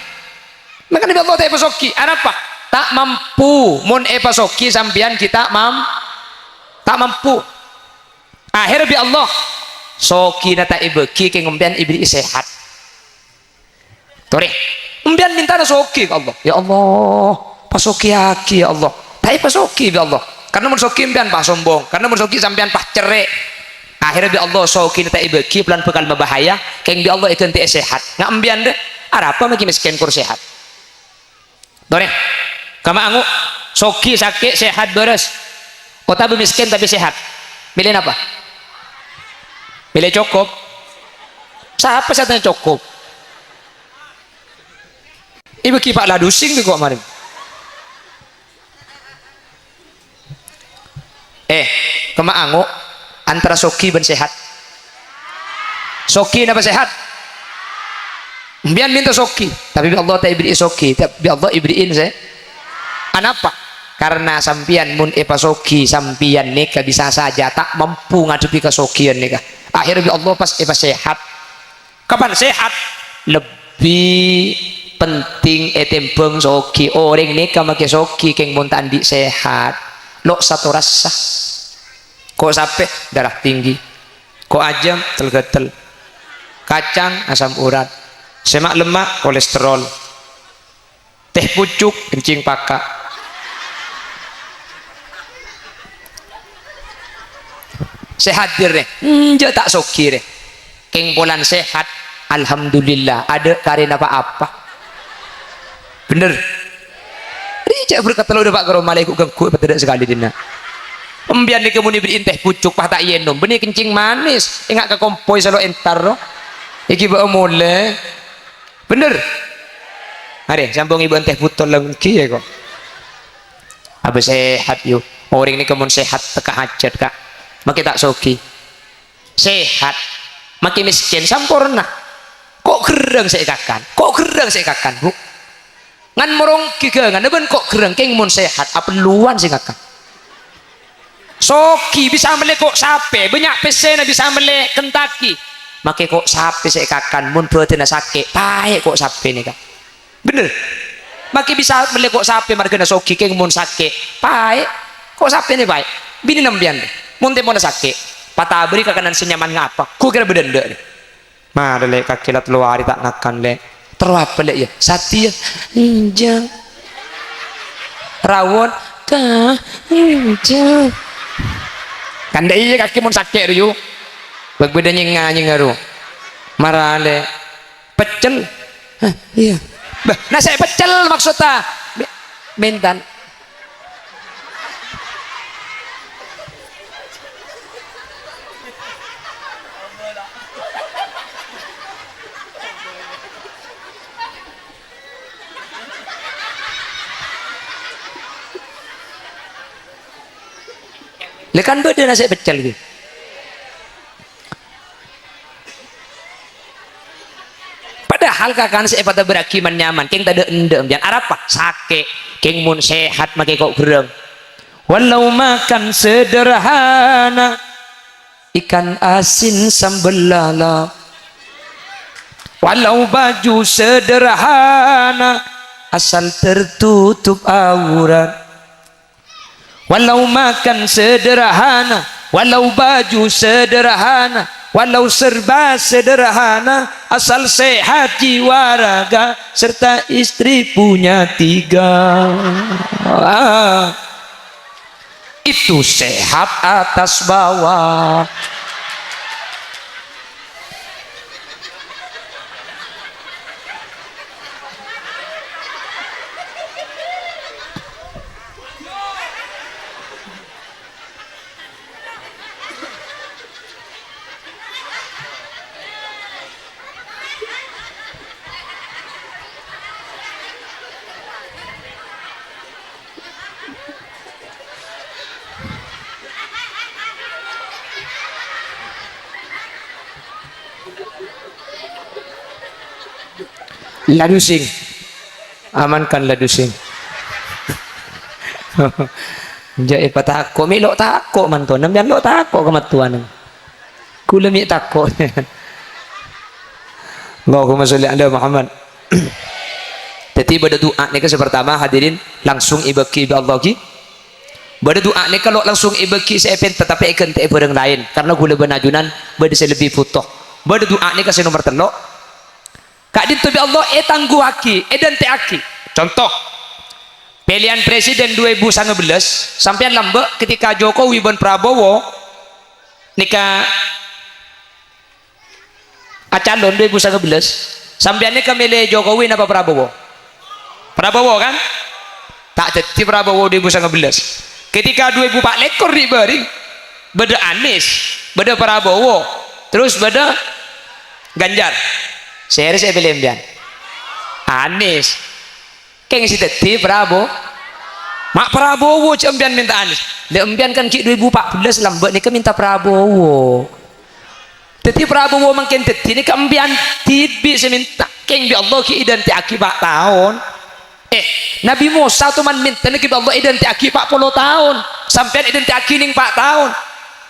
Mangkana bi' Allah ta' èpasoghi, arapa? Ta' mampu. Mon èpasoghi sampèyan ghi' ta' mam-, ta' mampu. Akhèrra bi' Allah, soghina ta' èbâghi kèng sampèyan èberri'i sehat. Torè, sampèyan mèntana soghi ka Allah. "Ya Allah, pasoghiyâghi, ya Allah." Ta' èpasoghi bi' Allah. Karna mon soghi sampèyan pas sombong. Karna mon soghi sampèyan pas cerrè'. Akhèrra bi' Allah soghina ta' èbâghi, polana bhâkal mabahaya. Kèng bi' Allah èghântè'è sehat. Nga' sampèyan, rè, arapa maghi mèskèn kor sehat? Torè, kamma ango', soghi, sakè', sehat, bârâs. Otabâ mèskèn tapè sehat. Mèlè napa? Mèlè cokop. Sapa sè atanya cokop? Èbâghi pa' ladusing bi' ko' marèn. Eh, kamma ango' antara soghi bân sehat. Soghi napa sehat? Sampèyan mènta soghi, tapè bi' Allah ta' èberri'i soghi, ta-, bi' Allah èberri'in se-, anapa? Karna sampèyan mon èpasoghi, sampèyan nèka bisa saja ta' mampu ngadhebbhi kasoghiyân nèka. Akhèrra bi' Allah pas èpasehat. Kapan sehat? Lebbi penting ètèmbhâng soghi. Orèng nèka makè soghi kèng mon ta' andi' sehat. Lo' satorassa. Ko' sapè, darah tinggi. Ko' ajâm, tel-ghâtel. Kacang, asam urat. Sè ma'-lemma', kolesterol. Teh pucuk, kencing paka'. Sè hadir, rè. Enjâ' ta' soghi, rè. Kèng polana sehat, alhamdulillah, adâ' karèna pa-apa. Bhender. Rè, cè' berkat lo' dâpa' ka roma, la èghu-ghânggu, èpatèdâ' sakalè dinna'. Sampèyan nèka mon èberri'in teh pucuk, pas ta' ènom, bânnè kencing manis, enga' ka kompoy sè lo' entar, ro. Èghi bâ'â molè. Bhender? Arè, sambung ibu enteh butol lagi ya kok. Abâ sehat, yu. Orèng nèka mon sehat tekka hajat, Ka'. Makè ta' soghi. Sehat. Makè mèskèn, samporna. Ko' ghârrâng sè èkakan. Ko' ghârrâng sè èkakan, Bu. Ngan morong ghighânganna bân ko' ghârrâng kèng mon sehat, apelluwân sè ngakan. Soghi bisa mellè ko' sapè, bânnya' pèssèna bisa mellè Kentucky. Makè ko' sapè sè èkakan, mon bhâdhânna sakè', paè' ko' sapè nèka. Bhender? Makè bisa mellè ko' sapè marghâna soghi, kèng mon sakè', paè'. Ko' sapè nè paè'. Binèna sampèyan, mon tempona sakè', patabâri kakanan sè nyaman ngapa? Ghu kèra bâdâ endâ'. Mara, Lè', kakè la tello arè ta' ngakan, Lè'. Terro apa, Lè', ya? Satè, ya? Enjâ'. Rawon? Ka, enjâ'. Kan dâ' iyâ kakè mon sakè' rowa, yu. Bâk bâdâ nyènga-nyènga rowa. Mara, Lè'. Peccel? Hah, iyâ. Bâh, nasè' peccel maksudta. Me-, mentan. Lè kan bâdâ nasè' peccel ghi. Padahal kakan sè èpatabârraghi man-nyaman, kèng tadâ' endâ' sampèyan. Arapa? Sakè'. Kèng mon sehat makè ko' ghârrâng. Walau makan sederhana, ikan asin sambel lalap. Walau baju sederhana, asal tertutup aurat. Walau makan sederhana, walau baju sederhana, walau serba sederhana, asal sehat jiwa raga serta istri punya tiga. Ah. Itu sehat atas bawah. La dusing. Aman kan la dusing? Jhâ' èpatako', mè' lo' tako' mantona, sampèyan lo' tako' ka mattowana. Kaulâ mè' tako'. Allahumma sholli ala Muhammad. Dhâddhi bâdâ du'a nèka sè partama, hadirin, langsung èbâgi bi' Allah ghi. Bâdâ du'a nèka lo' langsung èbâgi sè èpènta, tapè èghântè'è bhârâng laèn, karna kaulâ bân ajunan bâdâ sè lebbi bhuto. Bâdâ du'a nèka sè nomer tello'. Ka'dinto bi' Allah ètangghuwaghi, èdântè'aghi. Conto, pèlèyan presiden dua ribu sembilan belas, sampèyan lambâ' ketika Jokowi bân Prabowo nèka acalon dua ribu sembilan belas, sampèyan nèka mèlè Jokowi napa Prabowo? Prabowo, kan? Ta' dhâddhi Prabowo dua ribu sembilan belas. Ketika dua ribu empat lèkor ri'-bâri', bâdâ Anies, bâdâ Prabowo, terros bâdâ Ganjar. Sèrè sè èpèlè sampèyan? Anies. Kèng sè dhâddhi Prabo-, ma' Prabowo jhâ' sampèyan mènta Anies. Lha, sampèyan kan ghi' dua ribu empat belas lambâ' nèka mènta Prabowo. Dhâddhi Prabowo mangkèn dhâddhi nèka sampèyan dhibi' sè mènta. Kèng bi' Allah ghi' èdântè'aghi pa' taon. Eh, Nabi Musa toman mènta nèka bi' Allah èdântè'aghi pa' polo taon. Sampèyan èdântè'aghi nèng pa' taon.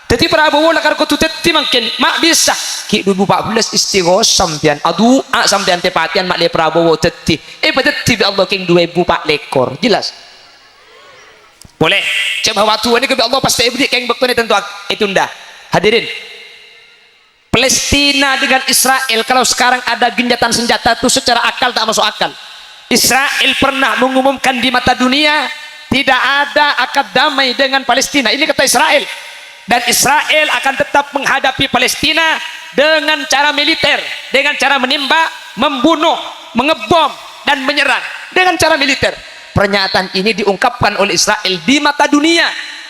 Dhâddhi Prabowo lakar kodhu dhâddhi mangkèn, ma' bisa. Ghi' dua ribu empat belas istighosah sampèyan, adu'a sampèyan tè-patèyan ma' lè Prabowo dhâddhi. Èpadhâddhi bi' Allah kèng dua èbu pa' lèkor. Jelas? Polè, cè' bhâbhâ du'a nèka bi' Allah pastè èberri' kèng bâktona tanto ak-, ètunda. Hadirin, Palestina dengan Israel, kalau sekarang ada gencatan senjata itu secara akal tak masuk akal. Israel pernah mengumumkan di mata dunia, tidak ada akad damai dengan Palestina. Ini kata Israel. Dan Israel akan tetap menghadapi Palestina dengan cara militer, dengan cara menembak, membunuh, mengebom, dan menyerang dengan cara militer. Pernyataan ini diungkapkan oleh Israel di mata dunia.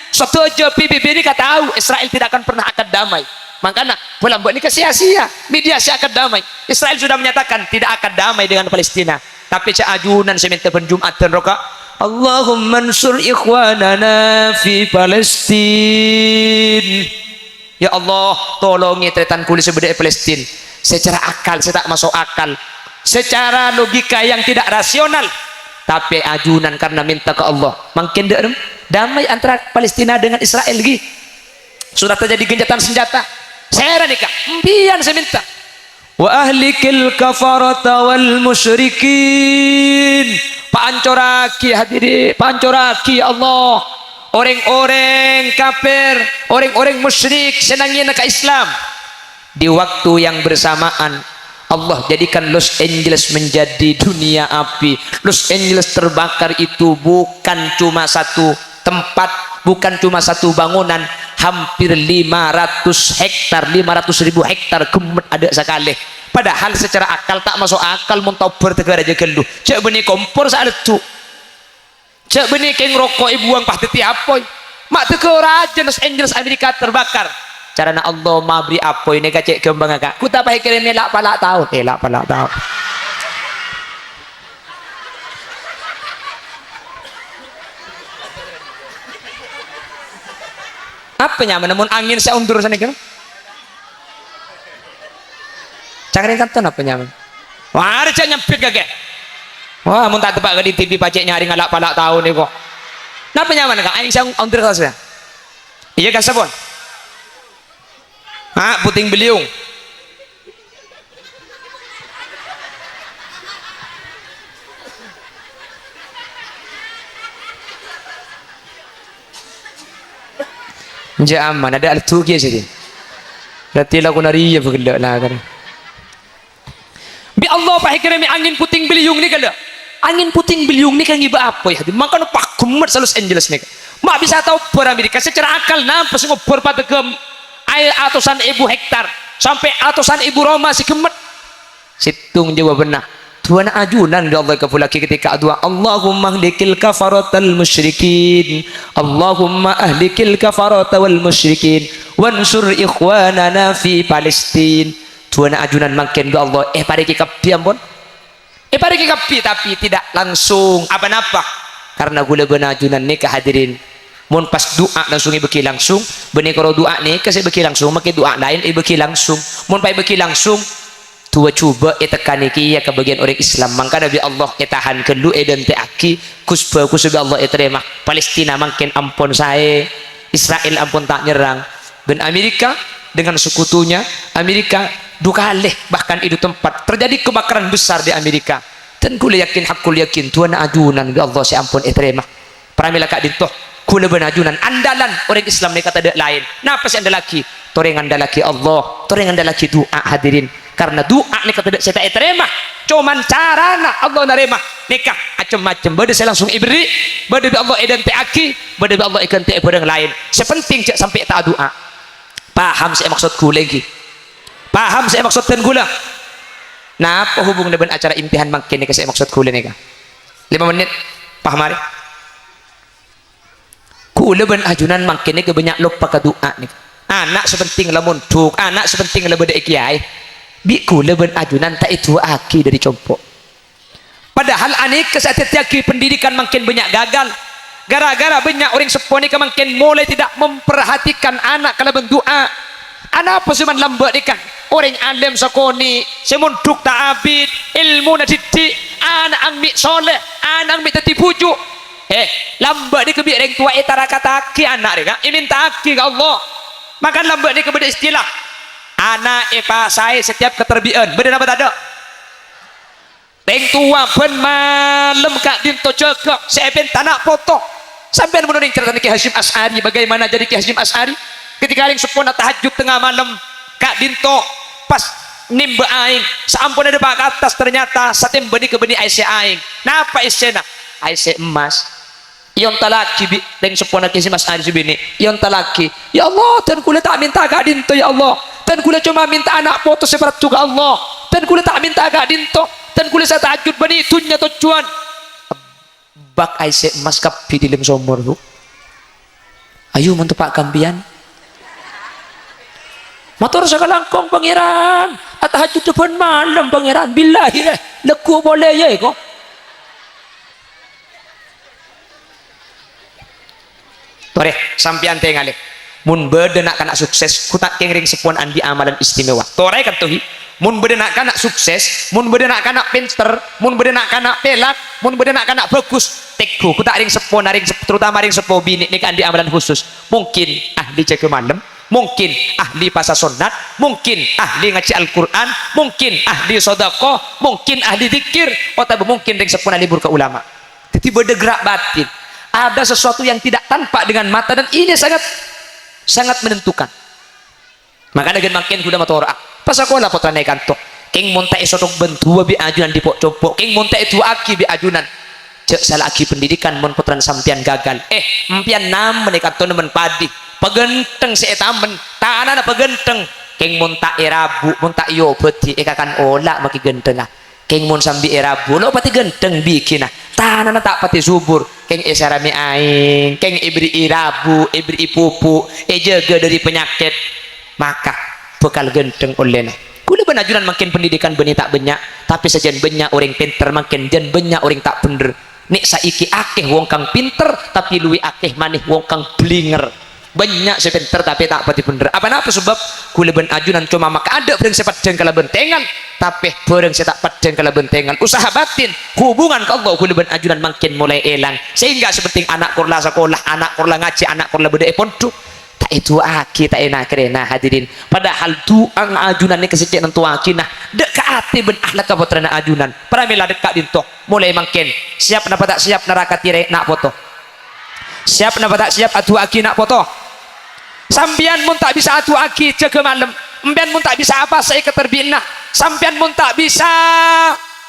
Sadhâjâ P B B nèka tao Israel tidak akan pernah akad damai. Mangkana, bâlâ bâ'na nèka sia-sia. Media sè akad damai. Israel sudah menyatakan tidak akad damai dengan Palestina. Tapè cè' ajunan sè mènta bân Jum'adhân roka, "Allahumma ansur ikhwanana fi Palestin." Ya Allah, tolongè tarètan kaulâ sè bâdâ è Palestin. Secara akal, sè ta' maso' akal. Secara logika yang tidak rasional. Tapè ajunan karena mènta ka Allah. Mangkèn dâ' remma damai antara Palestina dengan Israel, ghi. Sudah terjadi gencatan senjata. Sèrè nèka, sampèyan sè mènta. "Wa ahlikil kafarata wal musyrikin." Paancorraghi, hadirin, paancorraghi, ya Allah, orèng-orèng kafir, orèng-orèng musyrik sè nangèna ka Islam. Di waktu yang bersamaan, Allah jadikan Los Angeles menjadi dunia api. Los Angeles terbakar itu bukan cuma satu tempat, bukan cuma satu bangunan, hampir lima ratus hektar, lima ratus ribu hektar ghemmet adâ' sakalè. Padahal secara akal ta' maso' akal mon tao bâr tegar aja ghâllu. Jhâ' bânnè kompor saalettu. Jhâ' bânnè kèng roko' èbuwâng pas dhâddhi apoy. Ma' tegar aja Los Angeles Amerika terbakar. Carana Allah mabri apoy nèka cè' ghâmpangnga, Ka'. Ghu ta' pahèkkèrè mè' la'-pala' taon. Eh, la'-pala' taon. Apa nyamana mon angèn sè ondur sanèka? Cangkring kanton apa nyamana? Wah, arè jhâ' nyempit kakè. Wah, mon ta' teppa' ka di T V pajhât nyarè la'-pala' taon nèko. Napa nyamana, Ka'? Angèn sè ondur sasa. Iyâ, Ka', sampon. Ah, puting beliung. Jhâ' aman, adâ' alettu kèya sè dhi. Berarti lakona rèya bâghellâ' lakar. Bi' Allah pahèkkèrè mè' angèn puting beliung nèka, lho. Angèn puting beliung nèka ngibâ apoy, hadirin. Mangkana paghemmet sa Los Angeles nèka. Ma' bisa taobbhâr Amerika, secara akal napa sè ngobbhâr padâgghâ aèng atosan èbu hektar, sampè' atosan èbu roma sè ghemmet? Sèttong jawabanna, du'ana ajunan bi' Allah èkabhullaghi ketika adu'a, "Allahumma ahlikil kafaratal musyrikin. Allahumma ahlikil kafarata wal musyrikin. Wansur ikhwanana fi Palestin." Du'ana ajunan mangkèn bi' Allah èparèngè kabbhi ampon. Èparèngè kabbhi, tapi tidak langsung apa-napa. Karena ghulâ bân ajunan nèka, hadirin, mon pas du'a langsung èbâghi langsung, bânnè karo du'a nèka sè èbâghi langsung, makè du'a laèn èbâghi langsung. Mon pas èbâghi langsung, du'a jhubâ' ètekkanè kèya ka bâgiyân orèng Islam. Mangkana bi' Allah ètahan ghâllu, èdântè'aghi, ghus-bhâghus bi' Allah ètarèma. Palestina mangkèn ampon saè, Israel ampon ta' nyerrang. Bân Amerika dengan sekutunya, Amerika du kalè bahkan è du tempat terjadi kebakaran besar di Amerika. Dan ghulâ yakin, haqqul yakin, du'ana ajunan bi' Allah sè ampon ètarèma. Pramèla ka'dinto, ghulâ bân ajunan andalan orèng Islam nèka tadâ' laèn. Napa sè èandalaghi? Torè ngandalaghi Allah, torè ngandalaghi du'a, hadirin. Karena du'a nèka tadâ' sè ta' ètarèma. Coman carana Allah narèma nèka acem-macem. Bâdâ sè langsung èberri', bâdâ bi' Allah èdântè'aghi, bâdâ bi' Allah èghântè'è bhârâng laèn. Sè penting jhâ' sampè' ta' adu'a. Paham sè èmaksod ghulâ ènggi? Paham sè èmaksod dân ghulâ? Napa hubunganna bân acara imtihan mangkèn nèka sè èmaksod ghulâ nèka? Lèma mennit, paham arè? Ghulâ bân ajunan mangkèn nèka bânnya' loppa ka du'a nèka. Ana' sè penting la mondhuk, ana' sè penting la bâdâ è kèyaè. Bi' ghulâ bân ajunan ta' èdu'aaghi dâri compo'. Padahal anèka sè adhâddhiyâghi pendidikan mangkèn bânnya' gagal. Gara-gara bânnya' orèng seppo nèka mangkèn molaè tidak memperhatikan ana' kalabân du'a. Anapa sè man lambâ' nèka? Orèng alèm sakonè', sè mondhuk ta' abit, èlmona diddhi', ana'na mè' soleh, ana'na mè' dhâddhi bhuju'. Eh, lambâ' nèka bi' rèng towa ètarakattaghi ana' rèya, èmènta'aghi ka Allah. Maka lambâ' nèka bâdâ istilah, ana' èpasaè setiap katarbi'ân. Bâdâ napa tadâ'? Rèng towa bân malem ka'dinto jâgâ sè èpènta na' poto. Sampèyan mon onèng caretana Kè Hasyim Asy'ari, bagaimana jadi Kè Hasyim Asy'ari? Ketika rèng seppona tahajjud tengnga malem, ka'dinto pas nèmbâ aèng, saamponna dâpa' ka attas, ternyata satèmba nèka bânnè aèssè aèng. Napa èssèna? Aèssè emmas. Èontallaghi bi' rèng seppona Kè Hasyim Asy'ari sè binè', èontallaghi, "Ya Allah, dân kaulâ ta' mènta ka'dinto, ya Allah. Dân kaulâ coma mènta ana' poto sè parlo ka Allah. Dân kaulâ ta' mènta ka'dinto. Dân kaulâ sè tahajjud bânnè dhunnya tojjhuwân." Bâk aèssè emmas kabbhi dâlem somor, Bu. Ayo, mon teppa' ka sampèyan. Mator sakalangkong, Pangèran. Atahajjudda bân malem, Pangèran. Billahi, lè. Lagghu polè, yâ, èko. Torè, sampèyan tengalè. Mon bâdâ na'-kana' sukses, ghu ta' kèng rèng seppona andi' amalan istimewa. Torè kanto, hi. Mon bâdâ na'-kana' sukses, mon bâdâ na'-kana' pènter, mon bâdâ na'-kana' pèlak, mon bâdâ na'-kana' bhâghus, tengghu, ghu ta' rèng seppona, rèng sep-, terutama rèng seppo binè' nèka andi' amalan khusus. Mungkin ahli jâgâ malem, mungkin ahli pasa sonnat, mungkin ahli ngajhi Al-Qur'an, mungkin ahli sodaqoh, mungkin ahli dzikir, otabâ mungkin rèng seppona lebur ka ulama. Dhâddhi bâdâ gerak batin. Ada sesuatu yang tidak tampak dengan mata dan ini sangat, sangat menentukan. Makana ghân mangkèn ghulâ matoro'a, pasakola pottrana è kanto. Kèng mon ta' èsothok bân du'a bi' ajunan dhi'-compo', kèng mon ta' èdu'aaghi bi' ajunan. Jhâ' sala'aghi pendidikan mon pottrana sampèyan gagal. Eh, empèyan namen è kanto namen padhi. Paghântheng sè ètamen, tanana paghântheng. Kèng mon ta' èrabu', mon ta' èobhâdhi, èkakan ola' makè ghântheng, ah. Kèng mon sambi èrabu', lo' patè ghântheng bighina. Tanana ta' patè subur. Kèng èsaramè aèng, kèng èberri'i rabu', èberri'i pupu', èjâgâ dâri panyakèt. Maka bhâkal ghântheng ollèna. Ghulâ bân ajunan mangkèn pendidikan bânnè ta' bânnya', tapè sajân bânnya' orèng pènter mangkèn jân bânnya' orèng ta' bhendher. Nè' saèkè akèh wong kang pènter, tapè luwih akèh manè wong kang blinger. Bânnya' sè pènter tapè ta' patè bhendher. Apa napa sabâb? Ghulâ bân ajunan coma makaadâ' bhârâng sè paddhâng kalabân tèngal, tapè bhârâng sè ta' paddhâng kalabân tèngal. Usaha batin, hubungan ka Allah ghulâ bân ajunan mangkèn molaè èlang. Sehingga sè penting ana' kor la sakola, ana' kor la ngajhi, ana' kor la bâdâ è pondhuk. Ta' èdu'aaghi, ta' èna-karèna, hadirin. Padahal du'a ajunan nèka sè cè' nantowaghi, nah, dâ' ka atè bân akhlakka pottrana ajunan. Pramèla dâ' ka'dinto, molaè mangkèn. Siap napa ta' siap naraka tèrè na' poto? Siap napa ta' siap adu'aaghi na' poto? Sampèyan mon ta' bisa adu'aaghi jâgâ malem, empèyan mon ta' bisa apasaè katarbi'anna, sampèyan mon ta' bisa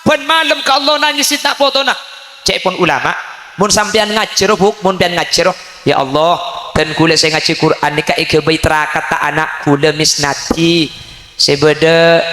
bân malem ka Allah nangèsè na' potona. Ca'èpon ulama, mon sampèyan ngajhâr, Bu, mon sampèyan ngajhâr, Ya Allah, dân ghulâ sè ngajhi Qur'an nèka èghâbây trakatta ana' ghulâ Misnadi sè bâdâ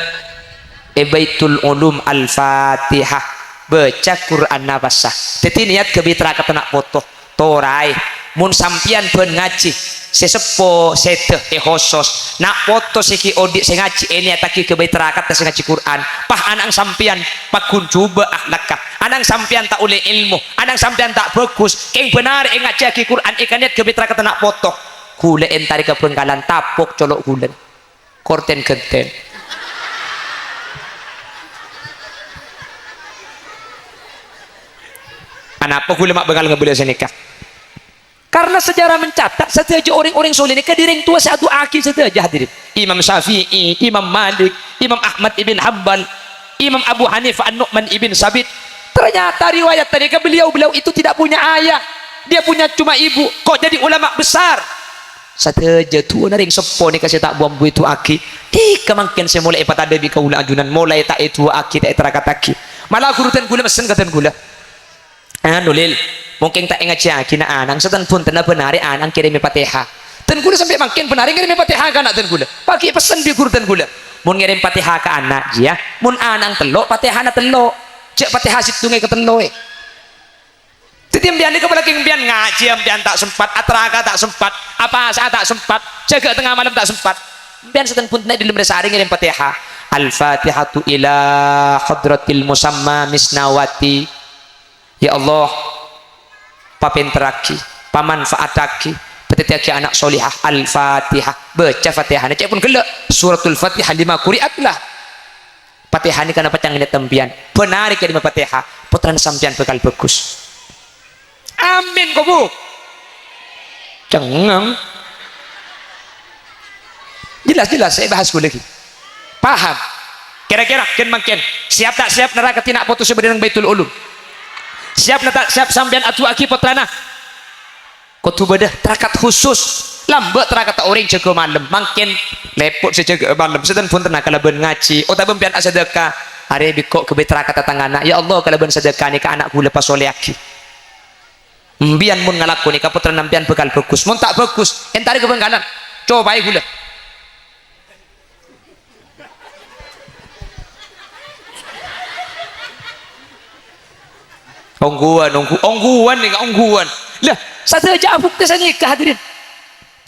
è Baitul Ulum Al-Fatihah. Bâca Qur'anna passa. Dhâddhi niyat ghâbây trakatta na' poto. Toraè, mon sampèyan bân ngajhi, sè seppo sèdhâ èkhosos, na' poto sè ghi' odi' sè ngajhi ènèyattaghi ghâbây trakatta sè ngajhi Qur'an, pas ana'na sampèyan paggun jhubâ' akhlakka, ana'na sampèyan ta' ollè èlmo, ana'na sampèyan ta' bhâghus, kèng bân arè èngajhiyaghi Qur'an èkanèyat ghâbây trakatta na' poto, ghulâ èntarè ka Bhângkalan, tapok colo' ghulâ. Korten genten. Anapa ghulâ ma' bângal ngabâlâ sanèka? Karena sejarah mencatat, sadhâjâ orèng-orèng soleh nèka dâri rèng towa sè adu'aaghi sadhâjâ, hadirin. Imam Syafi'i, Imam Malik, Imam Ahmad ibn Hambal, Imam Abu Hanifah, An-Nu'man ibn Sabit. Ternyata riwayat tadi ke beliau-beliau itu tidak punya ayah. Dia punya cuma ibu. Kok jadi ulama besar? Sadhâjâ du'âna rèng seppo nèka sè ta' bu-ambu èdu'aaghi, nèka mangkèn sè molaè èpatadâ bi' kaulâ ajunan, molaè ta' èdu'aaghi, ta' ètarakattaghi. Mala ghuru dân ghulâ messen ka dân ghulâ, "Anu, Lil, mangkèn ta' èngajhiyaghi na' ana'na, satèya bhuntenna bân arè ana'na ngèrèmè Fatihah." Dân ghulâ sampè' mangkèn bân arè ngèrèmè Fatihah ka ana' dân ghulâ. Paghi' pessen bi' ghuru dân ghulâ, "Mon ngèrèm Fatihah ka ana', jiyâ, mon ana'na tello', Fatihana tello'. Jhâ' Fatihah sèttonga èkatelloè." Dhâddhi, empèyan nèka apalagi empèyan ngajhi, empèyan ta' sempat, ataraka ta' sempat, apasa'a ta' sempat, jâgâ tengnga malem ta' sempat. Empèyan satèya bhuntenna è dâlem rè-sarè ngèrèm Fatihah. Al-Fatihatu ila hadratil musamma Misnawati. Ya Allah, papènterraghi, pamanfaattaghi, padhâddhiyâghi ana' solehah. Al-Fatihah. Bâca Fatihana, cè' pon ghellâ'. Suratul Fatihah lima quri'at lah. Fatihah nèka napa cangèna sampèyan? Bân arè kèrèmè Fatihah, pottrana sampèyan bhâkal bhâghus. Amin, kok, Bu? Cengeng. Jelas, jelas, saya bahas ghulâ ghi. Paham? Kira-kira, ghân mangkèn, siap ta' siap nerrakaaghi na' poto sè bâdâ neng Baitul Ulum? Siap na ta' siap sampèyan adu'aaghi pottrana? Kodhu bâdâ tarakat khusus, lambâ' tarakatta orèng jâgâ malem. Mangkèn lèpot sè jâgâ malem, satèya bhuntenna kalabân ngajhi, otabâ empèyan asadâka, arè bi' engko' ghâbây tarakatta tang ana', "Ya Allah, kalabân sadâka nèka ana' ghulâ pasolèyaghi." Empèyan mon ngalakon nèka, pottrana empèyan bhâkal bhâghus. Mon ta' bhâghus, èntarè ka Bhângkalan. Cobaè ghulâ. Ongghuwân, ongghu-, ongghuwân nèka, ongghuwân. Lah, sadhâjâ abhuktè sanèka, hadirin.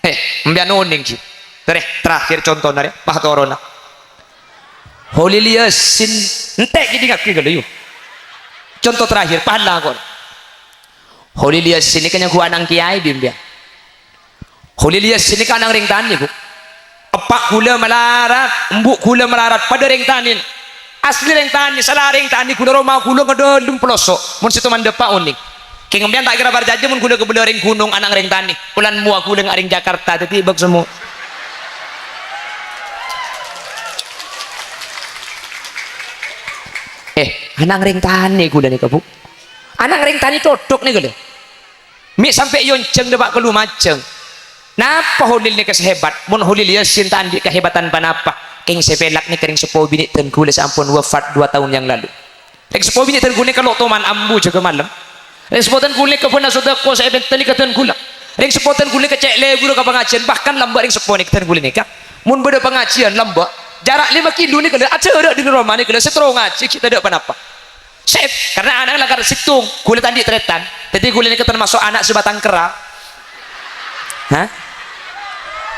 Eh, empèyan onèng, ghi. Rè, terakhir contona, rè, pas toronna. Kholil Yasin, entè' ghi dingngaghi ghâllu, yu. Conto terakhir, pas lakon. Kholil Yasin nèka nyangghu ana'na kèyaè bi' empèyan. Kholil Yasin nèka ana'na rèng tanè, Bu. Eppa' ghulâ malarat, embu' ghulâ malarat, padâ rèng tanè. Asli rèng tanè, sala rèng tanè, ghulâ roma ghulâ ngèdâlem peloso'. Mon sèttong mandhâpa onèng. Kèng empèyan ta' kèra parcajâ mon ghulâ kabellâ rèng ghunong ana'na rèng tanè. Polana mowa ghulâ nga' rèng Jakarta, dhâddhi bâk semmo. Eh, ana'na rèng tanè ghulâ nèka, Bu. Ana'na rèng tanè codhok nèka, lho. Mè' sampè' èyonjhâng dâpa' ka Lumajang. Napa Kholil nèka sè hebat? Mon Kholil Yasin ta' andi' kahebatan ponapa. Kèng sè pèlak nèka rèng seppo binè' dân ghulâ sè ampon wafat dua tahun yang lalu. Rèng seppo binè' dân ghulâ nèka lo' toman ambu jâgâ malem. Rèng seppo dân ghulâ nèka bân asodâko sè èpènta nèka dân ghulâ. Rèng seppo dân ghulâ nèka cè' lebur ka pangajiân, bahkan lambâ' rèng seppo nèka dân ghulâ nèka. Mon bâdâ pangajiân lambâ', jhârâ' lèma kilo nèka lè, ajhârâ' dâri roma nèka lè, sè terro ngajhi ghi' tadâ' ponapa. Sè, karena ana'na lakar sèttong, ghulâ ta' andi' tarètan. Dhâddhi ghulâ nèka termasuk ana' sè batang kerra. Hah?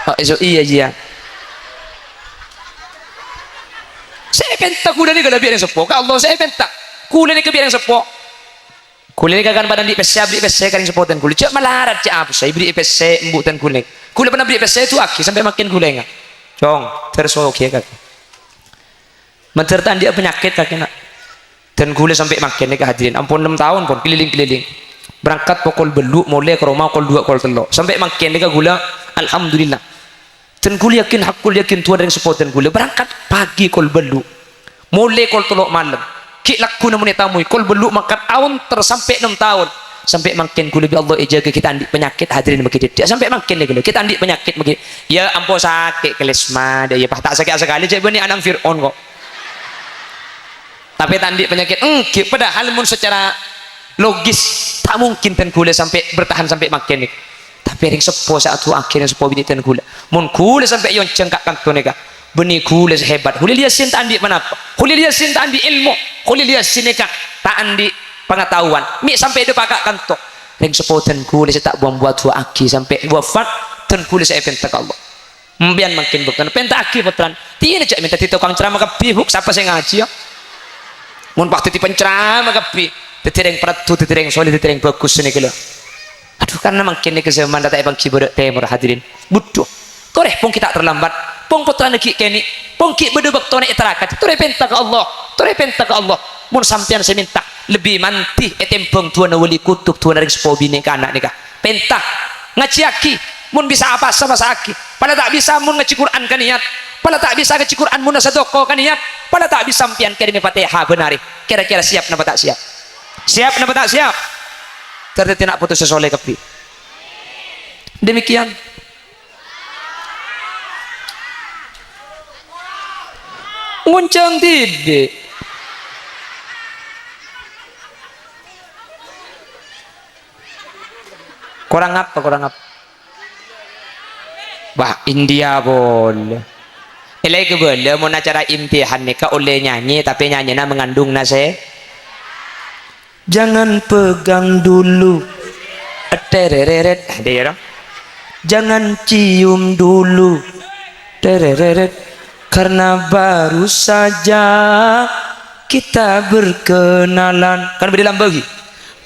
Oh, èso, iyâ, iyâ. Sè èpènta ghulâ nèka lè bi' rèng seppo. Ka Allah sè èpènta. Ghulâ nèka bi' rèng seppo. Ghulâ nèka kan padâ andi' pèssè, aberri' pèssè ka rèng seppo dân ghulâ. Jhâ' malarat, jhâ' apa sè èberri'i pèssè embu' dân ghulâ. Ghulâ padâ aberri' pèssè èdu'aaghi sampè' mangkèn ghulâ ènga'. Cong, terros oke, Kak. Mandhâr ta' andi'â panyakèt kakè, na'. Dân ghulâ sampè' mangkèn nèka hadirin, ampon ennem taon pon keliling-keliling. Berangkat pokol bâllu', molè ka roma kol duwâ' kol tello'. Sampè' mangkèn nèka ghulâ, alhamdulillah. Dân ghulâ yakin, haqqul yakin, du'âna rèng seppo dân ghulâ. Berangkat pagi kol bâllu'. Molè kol tello' malem. Ghi' lagghuna mon ètamoy, kol bâllu' mangkat aonter sampè' ennem taon. Sampè' mangkèn ghulâ bi' Allah èjâgâ ghi' ta' andi' panyakèt, hadirin, maghi dhâddhi. Sampè' mangkèn nèka ghulâ, ghi' ta' andi' panyakèt maghi. Yâ, ampo sakè' kelesma, dâ' iyâ, pas ta' sakè'a sakalè, jhâ' bânnè ana'na Fir'aun, kok. Tapè ta' andi' panyakèt, èngghi, padahal mon secara logis, ta' mungkin dân ghulâ sampè' bertahan sampè' mangkèn nèka. Tapè rèng seppo sè adu'aaghi rèng seppo binè' dân ghulâ. Mon ghulâ sampè' èyonjhâng ka' kanto nèka, bânnè ghulâ sè hebat. Kholil Yasin ta' andi' panapa. Kholil Yasin ta' andi' èlmo. Kholil Yasin nèka ta' andi' pangataowan. Mè' sampè' dâpa' ka' kanto. Rèng seppo dân ghulâ sè ta' bu-ambu adu'aaghi sampè' wafat, dân ghulâ sè èpènta ka Allah. Empèyan mangkèn bhâktona, pènta'aghi pottrana. Dinah jhâ' mènta dhâddhi tokang ceramah kabbhi, Bu'. Sapa sè ngajhiyâ? Mon pas dhâddhi penceramah kabbhi, dhâddhi rèng paraddhu, dhâddhi rèng soleh, dhâddhi rèng bhâghus nèka lho. Adhu, karna mangkèn nèka zaman la ta' èpangghi bârâ' tèmor, hadirin. Budhu. Torè, pong ghi' ta' terlambat. Pong pottrana ghi' kènè'. Pong ghi' bâdâ bâktona ètarakat. Torè pènta ka Allah. Torè pènta ka Allah. Mon sampèyan sè mènta, lebbi mandhi ètèmbhâng du'ana wali kutub, du'ana rèng seppo binè' ka ana' nèka. Pènta, ngajhiyâghi, mon bisa apasa, pasa'aghi. Pola ta' bisa, mon ngajhi Qur'an ka niyat. Pola ta' bisa ngajhi Qur'an, mon asadhâka ka niyat. Pola ta' bisa, sampèyan kèrèmè Fatihah bân arè. Kèra-kèra siap napa ta' siap? Siap napa ta' siap? Dhâddhi na' potona sè soleh kabbhi. Demikian. Ngonjhâng dhibi'. Korang apa, korang apa? Wah, India polè. Èlè kabâlâ mon acara imtihan nèka ollè nyanyi, tapè nyanyina mengandung nasè-, Jangan pegang dulu. Terereret. Ada ya, dong? Jangan cium dulu. Terereret. Karena baru saja kita berkenalan. Kan beda lambagi.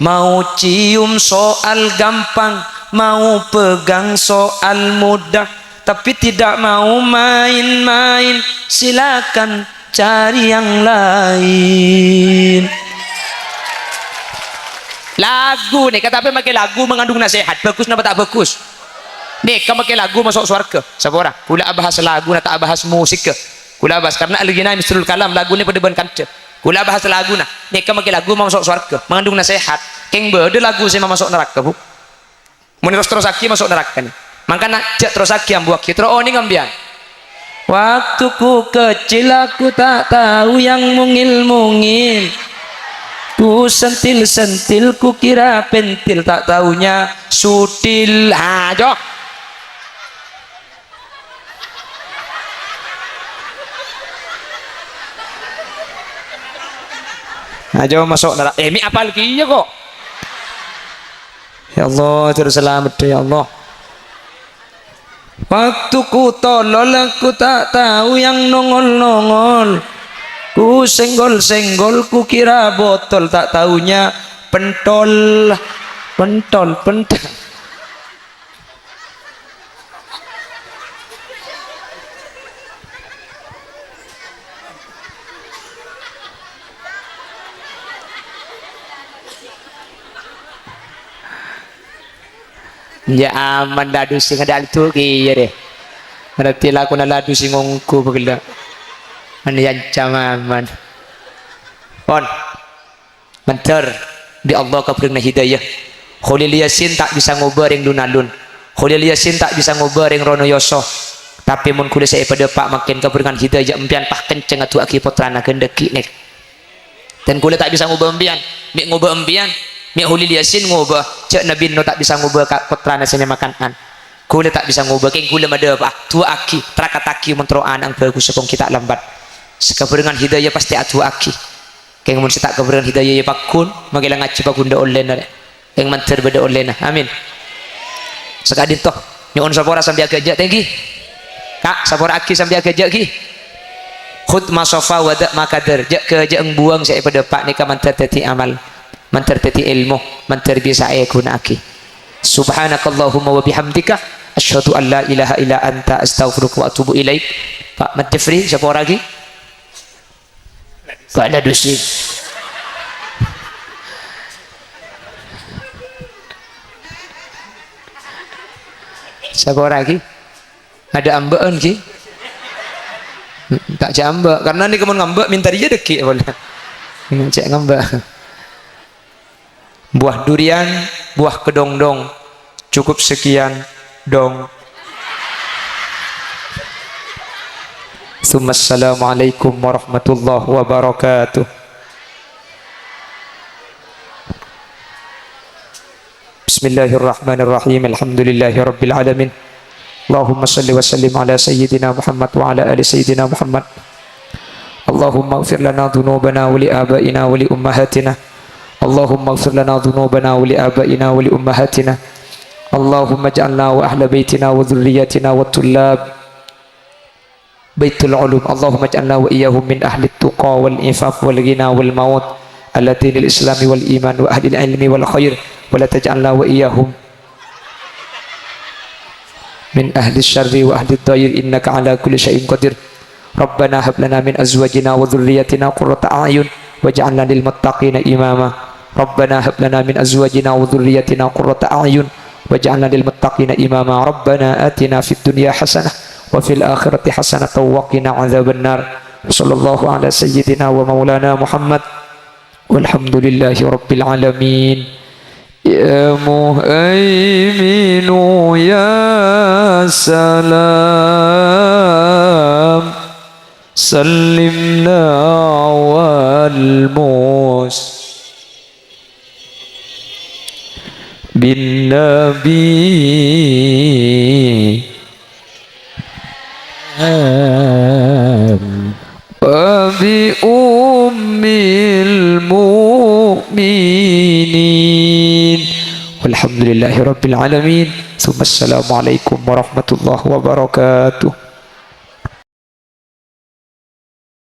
Mau cium soal gampang, mau pegang soal mudah, tapi tidak mau main-main. Silakan cari yang lain. Lagu nèka, tapè makè lagu mengandung nasihat. Bhâghus napa ta' bhâghus? Nèka makè lagu maso' sowarghâ. Sapa ora? Kaulâ abahas laguna, ta' abahas musikka. Kaulâ abahas karna al-ghina mislul kalam, lagu nèka padâ bân kandhâ. Kaulâ abahas laguna. Nèka makè lagu maso' sowarghâ, mengandung nasihat. Kèng bâdâ lagu sè mamaso' naraka, Bu. Mon terros-terrossaghi maso' naraka nè. Mangkana jhâ' terrossaghi, ambuwâghi. Terro onèng sampèyan. Waktu ku kecil aku tak tahu yang mungil-mungil. Ku sentil-sentil, ku kira pentil, tak taunya sutil. Ajo. Ajo maso' nara-, eh, mè' apal kèya ko'. Ya Allah, terros salamet, ya Allah. Waktu ku tolol, aku tak tahu yang nongol-nongol. Ku senggol-senggol, ku kira botol, tak taunya pentol. Pentol, pentol. Iyâ, aman, la dusè ngada' aldu kèya rè. Berarti lakona la dusè ngongghu bâghellâ'. Mèn èancam aman. Pon. Mandhâr, bi' Allah kabhârengngana hidayah. Kholil Yasin ta' bisa ngobâ rèng lun-alun. Kholil Yasin ta' bisa ngobâ rèng rono yoso. Tapè mon ghulâ sè èpadâpa' mangkèn kabhârengngana hidayah, empèyan pas kencèng adu'aaghi pottrana ghândhâghi nèka. Dan ghulâ ta' bisa ngobâ empèyan, mè' ngobâ empèyan, mè' Kholil Yasin ngobâ, jhâ' Nabi Nuh ta' bisa ngobâ ka pottrana sè nyama Kan'an. Ghulâ ta' bisa ngobâ, kèng ghulâ madâpa'a, du'aaghi, tarakattaghi mon terro ana'na bhâghus, sèngko' ghi' ta' lambat. Sè kabhârengngana hidayah pastè adu'aaghi. Kèng mon sè ta' kabhârengngana hidayah, yâ pagghun, makè la ngajhi pagghun dâ' ollèna rè. Kèng mandhâr bâdâ ollèna. Amin. Saka'dinto, nyo'on sapora sambi aghâjâ' tèngghi. Ka', sapora'aghi sambi aghâjâ' ghi. Khudz ma shafa wa da' ma kathur. Jhâ' ghâjâ'âng buwâng sè èpadâpa' nèka mandhâr dhâddhi amal, mandhâr dhâddhi èlmo, mandhâr bisa èghuna'aghi. Subhanakallahumma wa bihamdika, asyhadu an la ilaha illa anta, astaghfiruka wa atubu ilaik. Pak Mat Jeffrey, sapora'aghi. Bâ'na dusi. Sapora'aghi? Adâ' ambâ'ân, ghi? Ta' jhâ' ambâ', karna nèka mon ngambâ' mènta rèya dâggi' polè. Cè' ngambâ'. Buah durian, buah kedondong. Cukup sekian, dong. Tsumma assalamualaikum warahmatullahi wabarakatuh. بسم الله الرحمن الرحيم. الحمد لله رب العالمين. اللهم صل وسلم على سيدنا محمد وعلى آل سيدنا محمد. اللهم اغفر لنا ذنوبنا ولآبائنا ولأمهاتنا. اللهم اغفر لنا ذنوبنا ولآبائنا ولأمهاتنا. اللهم اجعلنا وأهل بيتنا وذرياتنا والطلاب بيت العلوم. اللهم اجعلنا وإياهم من أهل التقى والعفاف والغنى والموت على دين الإسلام والإيمان وأهل العلم والخير، ولا تجعلنا وإياهم من أهل الشر وأهل الضير، إنك على كل شيء قدير. ربنا هب لنا من أزواجنا وذرياتنا قرة أعين واجعلنا للمتقين إماما. ربنا هب لنا من أزواجنا وذرياتنا قرة أعين واجعلنا للمتقين إماما. ربنا آتنا في الدنيا حسنة وفي الآخرة حسنة وقنا عذاب النار. وصلى الله على سيدنا ومولانا محمد والحمد لله رب العالمين. يا مهيمن يا سلام، سلمنا والمس بالنبي وبأم المؤمنين. والحمد لله رب العالمين. ثم السلام عليكم ورحمة الله وبركاته.